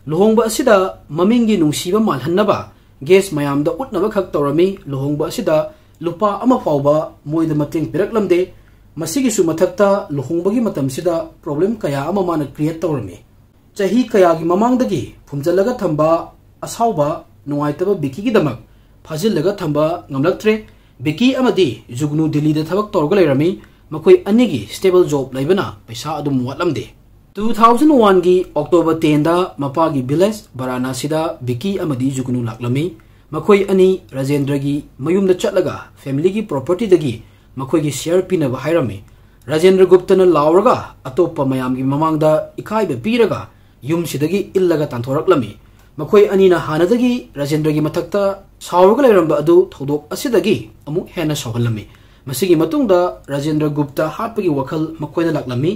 ꯂꯨꯍꯣꯡꯕ ꯑꯁꯤꯗ ꯃꯃꯤꯡꯒꯤ ꯅꯨꯡꯁꯤꯕ ꯃꯥꯜꯍꯟꯅꯕ guest ꯃꯌꯥꯝꯗ ꯎꯠꯅꯕ ꯈꯛ ꯇꯧꯔꯝꯃꯤ꯫ ꯂꯨꯍꯣꯡꯕ ꯑꯁꯤꯗ ꯂꯨꯄꯥ ꯑꯃ ꯐꯥꯎꯕ ꯃꯣꯏꯗ ꯃꯇꯦꯡ ꯄꯤꯔꯛꯂꯝꯗꯦ꯫ ꯃꯁꯤꯒꯤꯁꯨ ꯃꯊꯛꯇ ꯂꯨꯍꯣꯡꯕꯒꯤ ꯃꯇꯝꯁꯤꯗ problem ꯀꯌꯥ ꯑꯃ ꯃꯥꯅ create ꯇꯧꯔꯝꯃꯤ꯫ ꯆꯍꯤ ꯀꯌꯥꯒꯤ ꯃꯃꯥꯡꯗꯒꯤ ꯐꯨꯝꯖꯜꯂꯒ ꯊꯝꯕ ꯑꯁꯥꯎꯕ, ꯅꯨꯡꯉꯥꯏꯇꯕ ꯕꯤꯀꯤꯒꯤꯗꯃꯛ ꯐꯥꯖꯤꯜꯂꯒ ꯊꯝꯕ ꯉꯝꯂꯛꯇ꯭ꯔꯦ꯫ ꯕꯤꯀꯤ ꯑꯃꯗꯤ ꯖꯨꯒꯅꯨ ꯗꯤꯜꯂꯤꯗ ꯊꯕꯛ ꯇꯧꯔꯒ ꯂꯩꯔꯝꯃꯤ꯫ ꯃꯈꯣꯏ ꯑꯅꯤꯒꯤ stable job ꯂꯩꯕꯅ ꯄꯩꯁꯥ ꯑꯗꯨꯝ ꯋꯥꯠꯂꯝꯗꯦ꯫ Two thousand one ꯒꯤ October ten ꯗ ꯃꯄꯥꯒꯤ village ꯕꯔꯥꯅꯥꯁꯤꯗ ꯕꯤꯀꯤ ꯑꯃꯗꯤ ꯖꯨꯒꯅꯨ ꯂꯥꯛꯂꯝꯃꯤ꯫ ꯃꯈꯣꯏ ꯑꯅꯤ ꯔꯥꯖꯦꯟꯗ꯭ꯔꯒꯤ ꯃꯌꯨꯝꯗ ꯆꯠꯂꯒ family ꯒꯤ property ꯗꯒꯤ ꯃꯈꯣꯏꯒꯤ share ꯄꯤꯅꯕ ꯍꯥꯏꯔꯝꯃꯤ꯫ ꯔꯥꯖꯦꯟꯗ꯭ꯔ ꯒꯨꯞꯇꯅ ꯂꯥꯎꯔꯒ ꯑꯇꯣꯞꯄ ꯃꯌꯥꯝꯒꯤ ꯃꯃꯥꯡꯗ ꯏꯀꯥꯏꯕ ꯄꯤꯔꯒ ꯌꯨꯝꯁꯤꯗꯒꯤ ꯏꯜꯂꯒ ꯇꯥꯟꯊꯣꯔꯛꯂꯝꯃꯤ꯫ ꯃꯈꯣꯏ ꯑꯅꯤꯅ ꯍꯥꯟꯅꯗꯒꯤ ꯔꯥꯖꯦꯟꯗ꯭ꯔꯒꯤ ꯃꯊꯛꯇ ꯁꯥꯎꯔꯒ ꯂꯩꯔꯝꯕ ꯑꯗꯨ ꯊꯧꯗꯣꯛ ꯑꯁꯤꯗꯒꯤ ꯑꯃꯨꯛ ꯍꯦꯟꯅ ꯁꯥꯎꯍꯜꯂꯝꯃꯤ꯫ ꯃꯁꯤꯒꯤ ꯃꯇꯨꯡꯗ ꯔꯥꯖꯦꯟꯗ꯭ꯔ ꯒꯨꯞꯇ ꯍꯥꯠꯄꯒꯤ ꯋꯥꯈꯜ ꯃꯈꯣꯏꯗ ꯂꯥꯛꯂꯝꯃꯤ꯫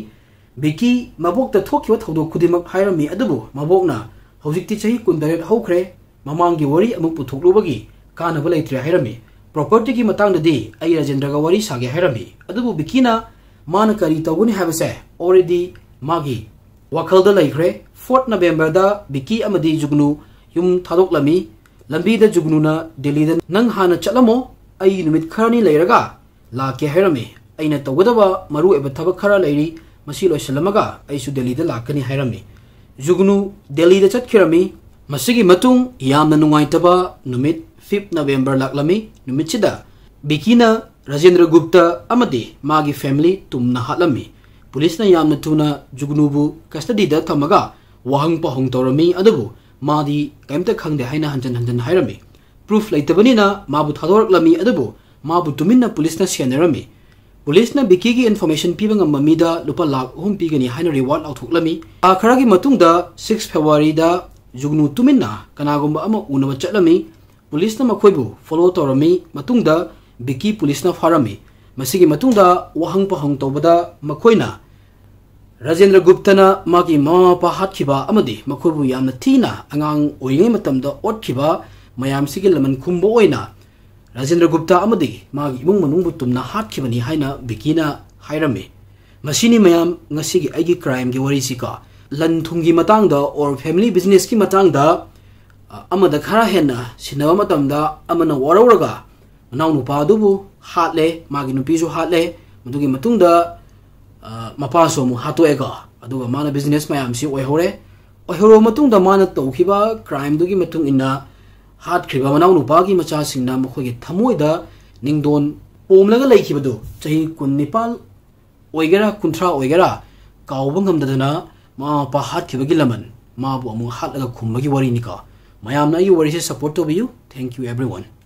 ꯕꯤꯀꯤ ꯃꯕꯣꯛꯇ ꯊꯣꯛꯈꯤꯕ ꯊꯧꯗꯣꯛ ꯈꯨꯗꯤꯡꯃꯛ ꯍꯥꯏꯔꯝꯃꯤ, ꯑꯗꯨꯕꯨ ꯃꯕꯣꯛꯅ "ꯍꯧꯖꯤꯛꯇꯤ ꯆꯍꯤ ꯀꯨꯟꯇꯔꯦꯠ ꯍꯧꯈ꯭ꯔꯦ, ꯃꯃꯥꯡꯒꯤ ꯋꯥꯔꯤ ꯑꯃꯨꯛ ꯄꯨꯊꯣꯛꯂꯨꯕꯒꯤ ꯀꯥꯟꯅꯕ ꯂꯩꯇ꯭ꯔꯦ" ꯍꯥꯏꯔꯝꯃꯤ꯫ Property ꯒꯤ ꯃꯇꯥꯡꯗꯗꯤ ꯑꯩ ꯔꯥꯖꯦꯟꯗ꯭ꯔꯒ ꯋꯥꯔꯤ ꯁꯥꯒꯦ ꯍꯥꯏꯔꯝꯃꯤ, ꯑꯗꯨꯕꯨ ꯕꯤꯀꯤꯅ ꯃꯥꯅ ꯀꯔꯤ ꯇꯧꯒꯅꯤ ꯍꯥꯏꯕꯁꯦ already ꯃꯥꯒꯤ ꯋꯥꯈꯜꯗ ꯂꯩꯈ꯭ꯔꯦ꯫ Fourth November ꯗ ꯕꯤꯀꯤ ꯑꯃꯗꯤ ꯖꯨꯒꯅꯨ ꯌꯨꯝ ꯊꯥꯗꯣꯛꯂꯝꯃꯤ꯫ ꯂꯝꯕꯤꯗ ꯖꯨꯒꯅꯨꯅ ꯗꯦꯜꯂꯤꯗ "ꯅꯪ ꯍꯥꯟꯅ ꯆꯠꯂꯝꯃꯣ, ꯑꯩ ꯅꯨꯃꯤꯠ ꯈꯔꯅꯤ ꯂꯩꯔꯒ ꯂꯥꯛꯀꯦ" ꯍꯥꯏꯔꯝꯃꯤ꯫ "ꯑꯩꯅ ꯇꯧꯒꯗꯕ ꯃꯔꯨꯑꯣꯏꯕ ꯊꯕꯛ ꯈꯔ ꯂꯩꯔꯤ, ꯃꯁꯤ ꯂꯣꯏꯁꯤꯜꯂꯝꯃꯒ ꯑꯩꯁꯨ ꯗꯦꯜꯂꯤꯗ ꯂꯥꯛꯀꯅꯤ" ꯍꯥꯏꯔꯝꯃꯤ꯫ ꯖꯨꯒꯅꯨ ꯗꯦꯜꯂꯤꯗ ꯆꯠꯈꯤꯔꯝꯃꯤ꯫ ꯃꯁꯤꯒꯤ ꯃꯇꯨꯡ ꯌꯥꯝꯅ ꯅꯨꯡꯉꯥꯏꯇꯕ ꯅꯨꯃꯤꯠ Fifth November ꯂꯥꯛꯂꯝꯃꯤ꯫ ꯅꯨꯃꯤꯠꯁꯤꯗ ꯕꯤꯀꯤꯅ ꯔꯥꯖꯦꯟꯗ꯭ꯔ ꯒꯨꯞꯇ ꯑꯃꯗꯤ ꯃꯥꯒꯤ family ꯇꯨꯝꯅ ꯍꯥꯠꯂꯝꯃꯤ꯫ ꯄꯨꯂꯤꯁꯅ ꯌꯥꯝꯅ ꯊꯨꯅ ꯖꯨꯒꯅꯨꯕꯨ custody ꯗ ꯊꯝꯃꯒ ꯋꯥꯍꯪ ꯄꯥꯎꯍꯪ ꯇꯧꯔꯝꯃꯤ, ꯑꯗꯨꯕꯨ ꯃꯥꯗꯤ ꯀꯔꯤꯝꯇ ꯈꯪꯗꯦ ꯍꯥꯏꯅ ꯍꯟꯖꯟ ꯍꯟꯖꯟ ꯍꯥꯏꯔꯝꯃꯤ꯫ Proof ꯂꯩꯇꯕꯅꯤꯅ ꯃꯥꯕꯨ ꯊꯥꯗꯣꯔꯛꯂꯝꯃꯤ, ꯑꯗꯨꯕꯨ ꯃꯥꯕꯨ ꯇꯨꯃꯤꯟꯅ ꯄꯨꯂꯤꯁꯅ ꯁꯦꯟꯅꯔꯝꯃꯤ꯫ ꯄꯨꯂꯤꯁꯅ ꯕꯤꯀꯤꯒꯤ information ꯄꯤꯕ ꯉꯝꯕ ꯃꯤꯗ ꯂꯨꯄꯥ ꯂꯥꯈ ꯑꯍꯨꯝ ꯄꯤꯒꯅꯤ ꯍꯥꯏꯅ reward ꯂꯥꯎꯊꯣꯛꯂꯝꯃꯤ꯫ ꯊꯥ ꯈꯔꯒꯤ ꯃꯇꯨꯡꯗ, six February ꯗ, ꯖꯨꯒꯅꯨ ꯇꯨꯃꯤꯟꯅ ꯀꯅꯥꯒꯨꯝꯕ ꯑꯃ ꯎꯅꯕ ꯆꯠꯂꯝꯃꯤ꯫ ꯄꯨꯂꯤꯁꯅ ꯃꯈꯣꯏꯕꯨ follow ꯇꯧꯔꯝꯃꯤ꯫ ꯃꯇꯨꯡꯗ ꯕꯤꯀꯤ ꯄꯨꯂꯤꯁꯅ ꯐꯥꯔꯝꯃꯤ꯫ ꯃꯁꯤꯒꯤ ꯃꯇꯨꯡꯗ ꯋꯥꯍꯪ ꯄꯥꯎꯍꯪ ꯇꯧꯕꯗ ꯃꯈꯣꯏꯅ ꯔꯥꯖꯦꯟꯗ꯭ꯔ ꯒꯨꯞꯇꯅ ꯃꯥꯒꯤ ꯃꯃꯥ ꯃꯄꯥ ꯍꯥꯠꯈꯤꯕ ꯑꯃꯗꯤ ꯃꯈꯣꯏꯕꯨ ꯌꯥꯝꯅ ꯊꯤꯅ ꯑꯉꯥꯡ ꯑꯣꯏꯔꯤꯉꯩ ꯃꯇꯝꯗ ꯑꯣꯠꯈꯤꯕ ꯃꯌꯥꯝꯁꯤꯒꯤ ꯂꯃꯟ ꯈꯨꯝꯕ ꯑꯣꯏꯅ ꯔꯥꯖꯦꯟꯗ꯭ꯔ ꯒꯨꯞꯇ ꯑꯃꯗꯤ ꯃꯥꯒꯤ ꯏꯃꯨꯡ ꯃꯅꯨꯡꯕꯨ ꯇꯨꯝꯅ ꯍꯥꯠꯈꯤꯕꯅꯤ ꯍꯥꯏꯅ ꯕꯤꯀꯤꯅ ꯍꯥꯏꯔꯝꯃꯤ꯫ ꯃꯁꯤꯅꯤ ꯃꯌꯥꯝ ꯉꯁꯤꯒꯤ ꯑꯩꯒꯤ crime ꯒꯤ ꯋꯥꯔꯤꯁꯤꯀꯣ꯫ ꯂꯟ ꯊꯨꯝꯒꯤ ꯃꯇꯥꯡꯗ or family business ꯀꯤ ꯃꯇꯥꯡꯗ, ꯑ, ꯑꯃꯗ ꯈꯔ ꯍꯦꯟꯅ ꯁꯤꯟꯅꯕ ꯃꯇꯝꯗ ꯑꯃꯅ ꯋꯥꯔꯧꯔꯒ ꯃꯅꯥꯎꯅꯨꯄꯥ ꯑꯗꯨꯕꯨ ꯍꯥꯠꯂꯦ, ꯃꯥꯒꯤ ꯅꯨꯄꯤꯁꯨ ꯍꯥꯠꯂꯦ꯫ ꯃꯗꯨꯒꯤ ꯃꯇꯨꯡꯗ, ꯑ, ꯃꯄꯥꯁꯨ ꯑꯃꯨꯛ ꯍꯥꯠꯇꯣꯛꯑꯦꯀꯣ꯫ ꯑꯗꯨꯒ ꯃꯥꯅ business ꯃꯌꯥꯝꯁꯤ ꯑꯣꯏꯍꯧꯔꯦ꯫ ꯑꯣꯏꯍꯧꯔꯕ ꯃꯇꯨꯡꯗ ꯃꯥꯅ ꯇꯧꯈꯤꯕ crime ꯗꯨꯒꯤ ꯃꯇꯨꯡ ꯏꯟꯅ ꯍꯥꯠꯈ꯭ꯔꯤꯕ ꯃꯅꯥꯎ ꯅꯨꯄꯥꯒꯤ ꯃꯆꯥꯁꯤꯡꯅ ꯃꯈꯣꯏꯒꯤ ꯊꯃꯣꯏꯗ ꯅꯤꯡꯗꯣꯟ ꯄꯣꯝꯂꯒ ꯂꯩꯈꯤꯕꯗꯨ ꯆꯍꯤ ꯀꯨꯟꯅꯤꯄꯥꯜ ꯑꯣꯏꯒꯦꯔꯥ ꯀꯨꯟꯊ꯭ꯔꯥ ꯑꯣꯏꯒꯦꯔꯥ ꯀꯥꯎꯕ ꯉꯝꯗꯗꯅ ꯃꯃꯥ ꯃꯄꯥ ꯍꯥꯠꯈꯤꯕꯒꯤ ꯂꯃꯟ ꯃꯥꯕꯨ ꯑꯃꯨꯛ ꯍꯥꯠꯂꯒ ꯈꯨꯝꯕꯒꯤ ꯋꯥꯔꯤꯅꯤꯀꯣ꯫ ꯃꯌꯥꯝꯅ ꯑꯩꯒꯤ ꯋꯥꯔꯤꯁꯦ support ꯇꯧꯕꯤꯌꯨ꯫ Thank you everyone꯫